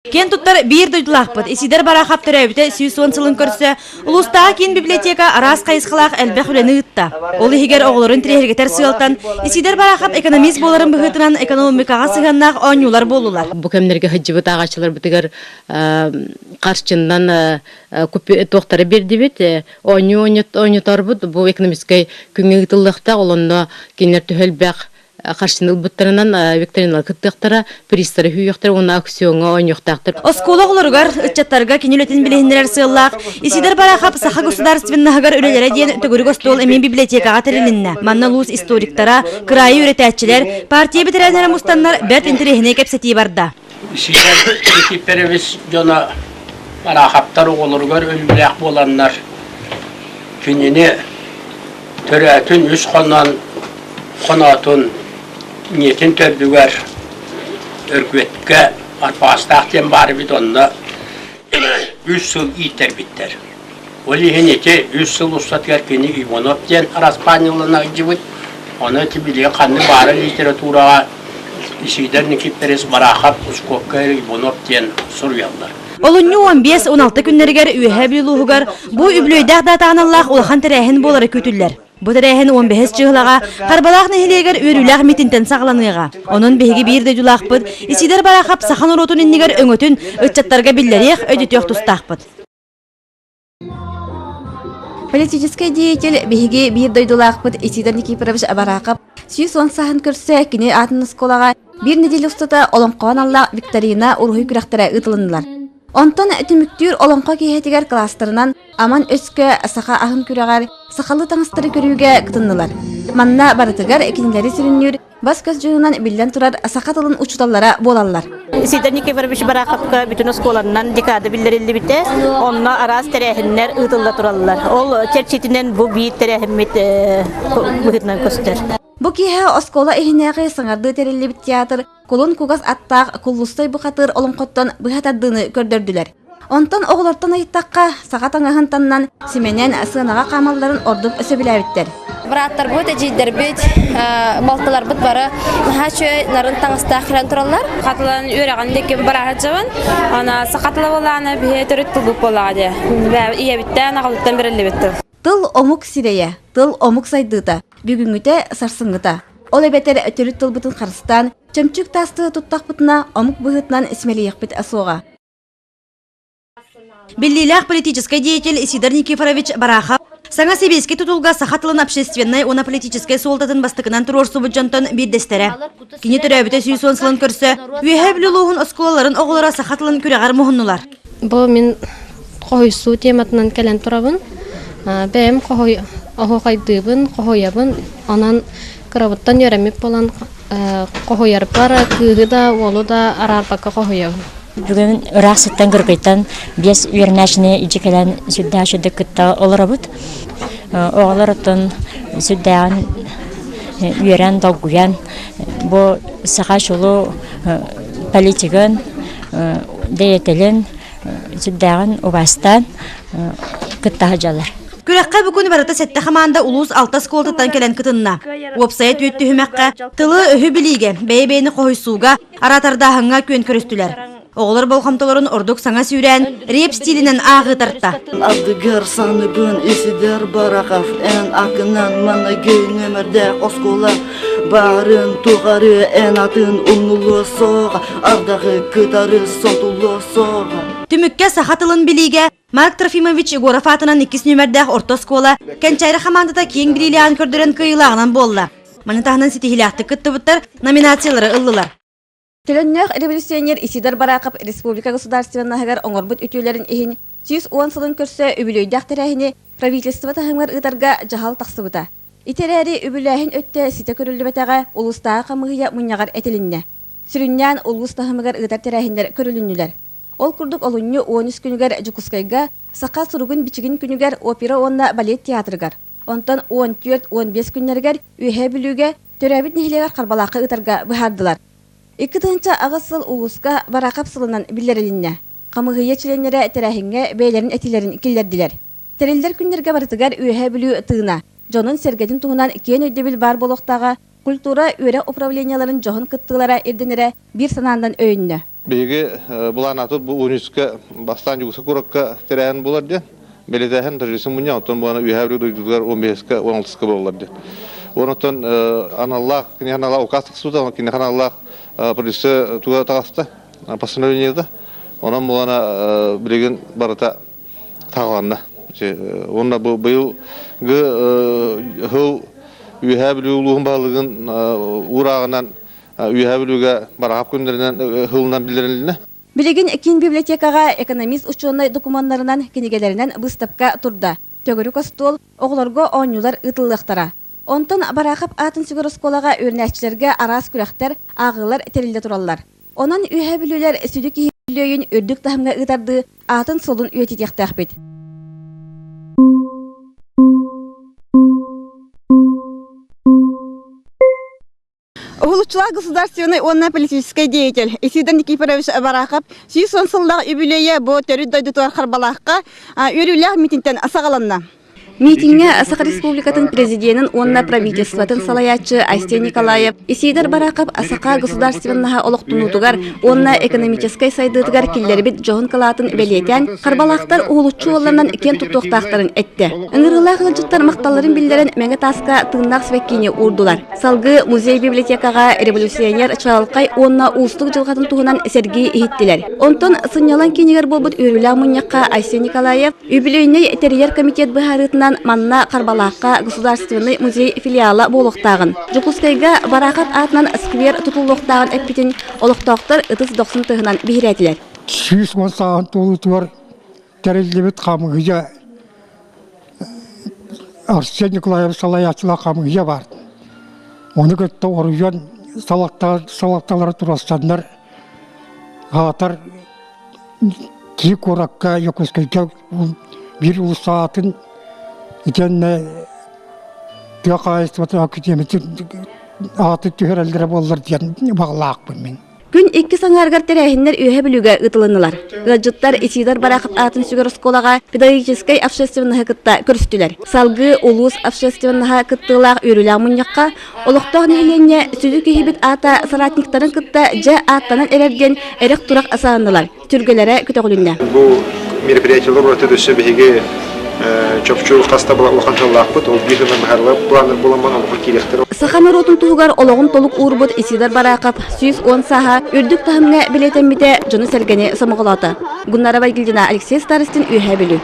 Киэн туттар биир дойдулаахпыт Исидор Барахов төрөөбүтэ 110 сылын көрсө улуустааҕы киин библиотека араас хайысхалаах элбэх үлэни ыытта. Ол иһигэр оҕолорун интэриэһиргэтэр сыалтан Исидор Барахов экономист буоларын быһыытынан экономикаҕа сыһыаннаах оонньуулар буоллулар.
Бу кэмнэргэ сылдьыбыт ааҕааччыларбытыгар харчыннан туохтары биэрдибит, оонньуу оонньоторбут бу экономическай күҥҥэ ыытыллыахтаах, ол онно кинилэр төһө элбэх харчыны ылбыттарынан викториналар кыттыахтара, призтары сүүйүөхтэрэ уонна аукциоҥҥа оонньуохтаахтар.
Оскуола оҕолоругар, ыччаттарга кини үлэтин билиһиннэрэр сыаллаах Исидор Барахов саха государственноһыгар үлэлэрэ диэн төгүрүк остуол эмиэ библиотекаҕа тэрилиннэ. Манна улуус историктара, кыраайы үөрэтээччилэр, партия бэтэрээннэрэ мустаннар бэрт интэриэһинэй кэпсэтии барда.
Исидор Никифорович дьоно Барахаптар оҕолоругар өлүүлээх буоланнар кинини төрөөтүн үс хонон хоноотун ийэтин төрдүгэр Өргүөткэ Арпаастаах диэн баар эбит онно үс сыл ииттэрбиттэр. Ол иһин ити үс сыл устатыгар кини Иванов диэн араспаанньалана сылдьыбыт. Ону ити билигин ханнык баара литератураҕа Исидор Никифорович Барахов Ускуопка Иванов диэн суруйаллар.
Олунньу 15-16 күннэригэр Үөһээ Бүлүү улууһугар бу үбүлүөйдээх даатаҕа аналлаах улахан тэрээһин буолара күүтүллэр. Бу тэрээһин 15 чыһылаҕа Харбалаах нэһилиэгэр үөрүүлээх митинтэн саҕаланыаҕа. Онон биһиги биир дойдулаахпыт Исидор Барахов саха норуотун иннигэр өҥөтүн ыччаттарга биллэриэх, өйдөтүөх тустаахпыт.
Политическай деятель биһиги биир дойдулаахпыт Исидор Никифорович Барахов 110 сааһын көрсө кини аатын оскуолаҕа биир нэдиэлэ устата олоҥхоҕо аналлаах викторина уруһуй күрэхтэрэ ыытылыннылар. Онтон түмүктүүр олоҥхо киэһэтигэр кластерынан Аман өскө саха аһын күрэҕэр сахалыы таҥастары көрүүгэ кытыннылар. Манна барытыгар кинилэри сүрүннүүр бас-көс дьонунан биллэн турар саха тылын учууталлара буолаллар.
Сидор Никифорович Бараховка бүтүн оскуоланнан декада биллэриллибитэ. Онно араас тэрээһиннэр ыытылла тураллар. Ол чэрчитинэн бу биир тэрээһиммит быһыытынан көстөр.
Бу киэһэ оскуола иһинээҕи саҥардыы тэриллибит театр Кулун кугас аттаах Куллустай бухатыыр олоҥхоттон быһа тардыыны көрдөрдүлэр. Онтон оҕолортон ыйыттахха, саха таҥаһын таннан, симэнэн сыанаҕа хаамалларын ордук сөбүлээбиттэр.
Бырааттарбыт, эдьиийдэрбит, балтыларбыт бары наһаа үчүгэй нарын таҥастаах кэлэн тураллар.
Хатылан үөрэҕин диэки бараһа дьабын. Ана сахатыла буолаана биһи төрүт тылбыт буоллаҕа дии. Ийэбиттэн, аҕабыттан бэриллибит тыл.
Тыл омук сирэйэ, тыл омук сайдыыта, бүгүҥҥүтэ, сарсыҥҥыта. Ол эбэтэр төрүт тылбытын харыстаан, чөмчүүк таастыы туттахпытына, омук быһыытынан симэлийиэхпит суоҕа.
Биллиилээх политическай деятель Исидор Никифорович Барахов саҥа сэбиэскэй тутулга саха тылын общественнай уонна политическай суолтатын бастакынан туруорсубут дьонтон биирдэстэрэ. Кини төрөөбүтэ 110 сылын көрсө Үөһээ Бүлүү улууһун оскуолаларын оҕолоро саха тылын күрэҕэр муһуннулар.
Бу мин хоһуйсуу тематынан кэлэн турабын. Бэйэм хоһуй оһуохайдыыбын, хоһуйабын. Онон кырабыттан үөрэммит буолан хоһуйарбар кыыһы да, уолу да араарбакка хоһуйабын.
Бүгүн ыраах сыттан Кыргыйтан биэс үөрэнээччини илдьэ кэлэн сүрдээх үчүгдүк кытта олоробут. Оҕолор оттон сүрдээҕин үөрэн, долгуйан бу саха чулуу политигын, деятелин сүрдээҕин убаастаан кытта сылдьаллар.
Күрэххэ бу күн барыта сэттэ хамаанда улуус алта оскуолатыттан кэлэн кытынна. Уопсайа түөрт түһүмэххэ тылы-өһү билиигэ, бэйэ-бэйэни хоһуйсууга, араатардааһыҥҥа күөн көрүстүлэр. Оҕолор болҕомтолорун ордук саҥа сүүрээн, реп стилинэн ааҕыы тарта.
Ардыгар саныбын Исидор Барахов эн акынан маҥнайгы нүөмэрдээх оскуола баарын тухары эн атын умнулуо суоҕа ардаҕы кытары сотуллуо суоҕа.
Түмүккэ саха тылын билиигэ Марк Трофимович Егоров аатынан иккис нүөмэрдээх орто оскуола Кэнчээри хамаандата киэҥ билиилээҕин көрдөрөн кыайыылааҕынан буолла. Маны таһынан ситиһиилээхтик кыттыбыттар номинациялары ыллылар.
Төлөннөөх революционер Исидор Барахов республика государственноһыгар оҥорбут үтүөлэрин иһин 110 сылын көрсө үбүлүөйдээх тэрээһини правительство таһымыгар ыытарга дьаһал тахсыбыта. Ити эрээри үбүлээһин өттө ситэ көрүллүбэтэҕэ улуустааҕы хамыыһыйа мунньаҕар этилиннэ. Сүрүннээн улуус таһымыгар ыытар тэрээһиннэр көрүлүннүлэр. Ол курдук олунньу 13 күнүгэр Дьокуускайга Саха суругун-бичигин күнүгэр опера уонна балет театрыгар, онтон 14-15 күннэригэр Үөһээ Бүлүүгэ төрөөбүт нэһилиэгэр Харбалаахха ыытарга быһаардылар. 2008 сыл улууска Бараахап сылынан биллэрилиннэ. Хамыыһыйа чилиэннэрэ тэрээһиҥҥэ бэйэлэрин этиилэрин киллэрдилэр. Тэриллэр күннэргэ барытыгар Үөһээ Бүлүү тыына, дьонун-сэргэтин туһунан киэн өйдөбүл баар буолуохтааҕа, культура, үөрэх управлениеларын дьоһун кыттыылара ирдэнэрэ биир санаанан өйөннө.
Биһиги былааннаатыбыт бу университетка бастаан Дьокуускай куоракка тэрээһин буолар диэн. Бэлиэтээһин торжественный мунньах, оттон буолан Үөһээ Бүлүү дойдутугар 15-ка, 16-ка буолаллар диэн. Онон аналлаах, киниэхэ аналлаах указ тахсыбыта, киниэхэ аналлаах полиция туга таҕыста, постановлениета. Онон буолана билигин барыта таҕыланна. Уонна бу быйыл сыл Үөһээ Бүлүү улууһун баһылыгын уурааҕынан Үөһээ Бүлүүгэ Барахап күннэринэн сылынан биллэрилиннэ.
Билигин киин библиотекаҕа экономист-учуонай докумуоннарынан, кинигэлэринэн быыстапка турда. Төгүрүк остуол, оҕолорго оонньуулар ыытыллыахтара. Онтон Бараахап аатын сүгэр оскуолаҕа үөрэнээччилэргэ араас күрэхтэр, ааҕыылар тэриллэ тураллар. Онон Үөһээ Бүлүүлэр сүдү киһи үбүлүөйүн үрдүк таһымҥа ыытардыы аатын-суолун үйэтитиэхтээхпит. Уһулуччулаах государственный уонна политическай деятель Исидор Никифорович Барахов 110 сыллаах үбүлүөйэ бу төрүт дойдутугар Харбалаахха үөрүүлээх митинтэн саҕаланна. Митиҥҥэ Саха Республикатын президенин уонна правительствотын салайааччы Айсен Николаев Исидор Барахов саха государственноһа олохтонуутугар уонна экономическай сайдыытыгар киллэрбит дьоһун кылаатын бэлиэтээн, Харбалаахтар уһулуччу уолланан киэн туттуохтаахтарын эттэ. Ыҥырыылаах ыалдьыттар махталларын биллэрэн Мэҥэ Тааска тыыннаах сибэккини уурдулар. Салгыы музей-библиотекаҕа революционер чаҕылхай уонна уустук дьылҕатын туһунан сэргии иһиттилэр. Онтон сынньалаҥ киинигэр буолбут үөрүүлээх мунньахха Айсен Николаев үбүлүөйнэй тэрийэр комитет быһаарыытынан манна Харбалаахха Государственный музей филиала буолуохтааҕын, Дьокуускайга Бараахап аатынан сквер тутуллуохтааҕын эппитин олохтоохтор ытыс дохсун тыһынан биһирээтилэр.
110 сааһын туолуутугар тэриллибит хамыыһыйа Арсен Николаевич салайааччылаах хамыыһыйа баар. Ону кытта оройуон салалталара туруорсаннар аатар кии куоракка Якутскайга биир улуус аатын итиэннэ тыа хаһаайыстыбатын академиятын ааты түһэрэллэрэ буоллар диэн баҕалаахпын мин.
Күн иккис аҥаарыгар тэрээһиннэр Үөһэ Бүлүүгэ ыытылыннылар. Ыалдьыттар Исидор Барахов аатын сүгэр оскуолаҕа педагогическай общественноһы кытта көрүстүлэр. Салгыы улуус общественноһа кыттыылаах үөрүүлээх мунньахха олохтоох нэһилиэнньэ сүдү киһибит аата соратниктарын кытта дьэ ааттанан эрэр диэн эрэх-турах асааннылар. Түргэлэрэ көтөҕүлүннэ.
Бу мероприятиелар ураты өссө биһиги чопчу хас да улахан сыллаахпыт, ол биир гына быһаарылар планнар буоламман олоххо киириэхтэрэ.
Саха норуотун туһугар олоҕун толук уурбут Исидор Барахов 110 сааһа үрдүк таһымҥа бэлиэтэммитэ дьону-сэргэни сомоҕолоото. Гуннара Байгильдина, Алексей Старостин, Үөһээ Бүлүү.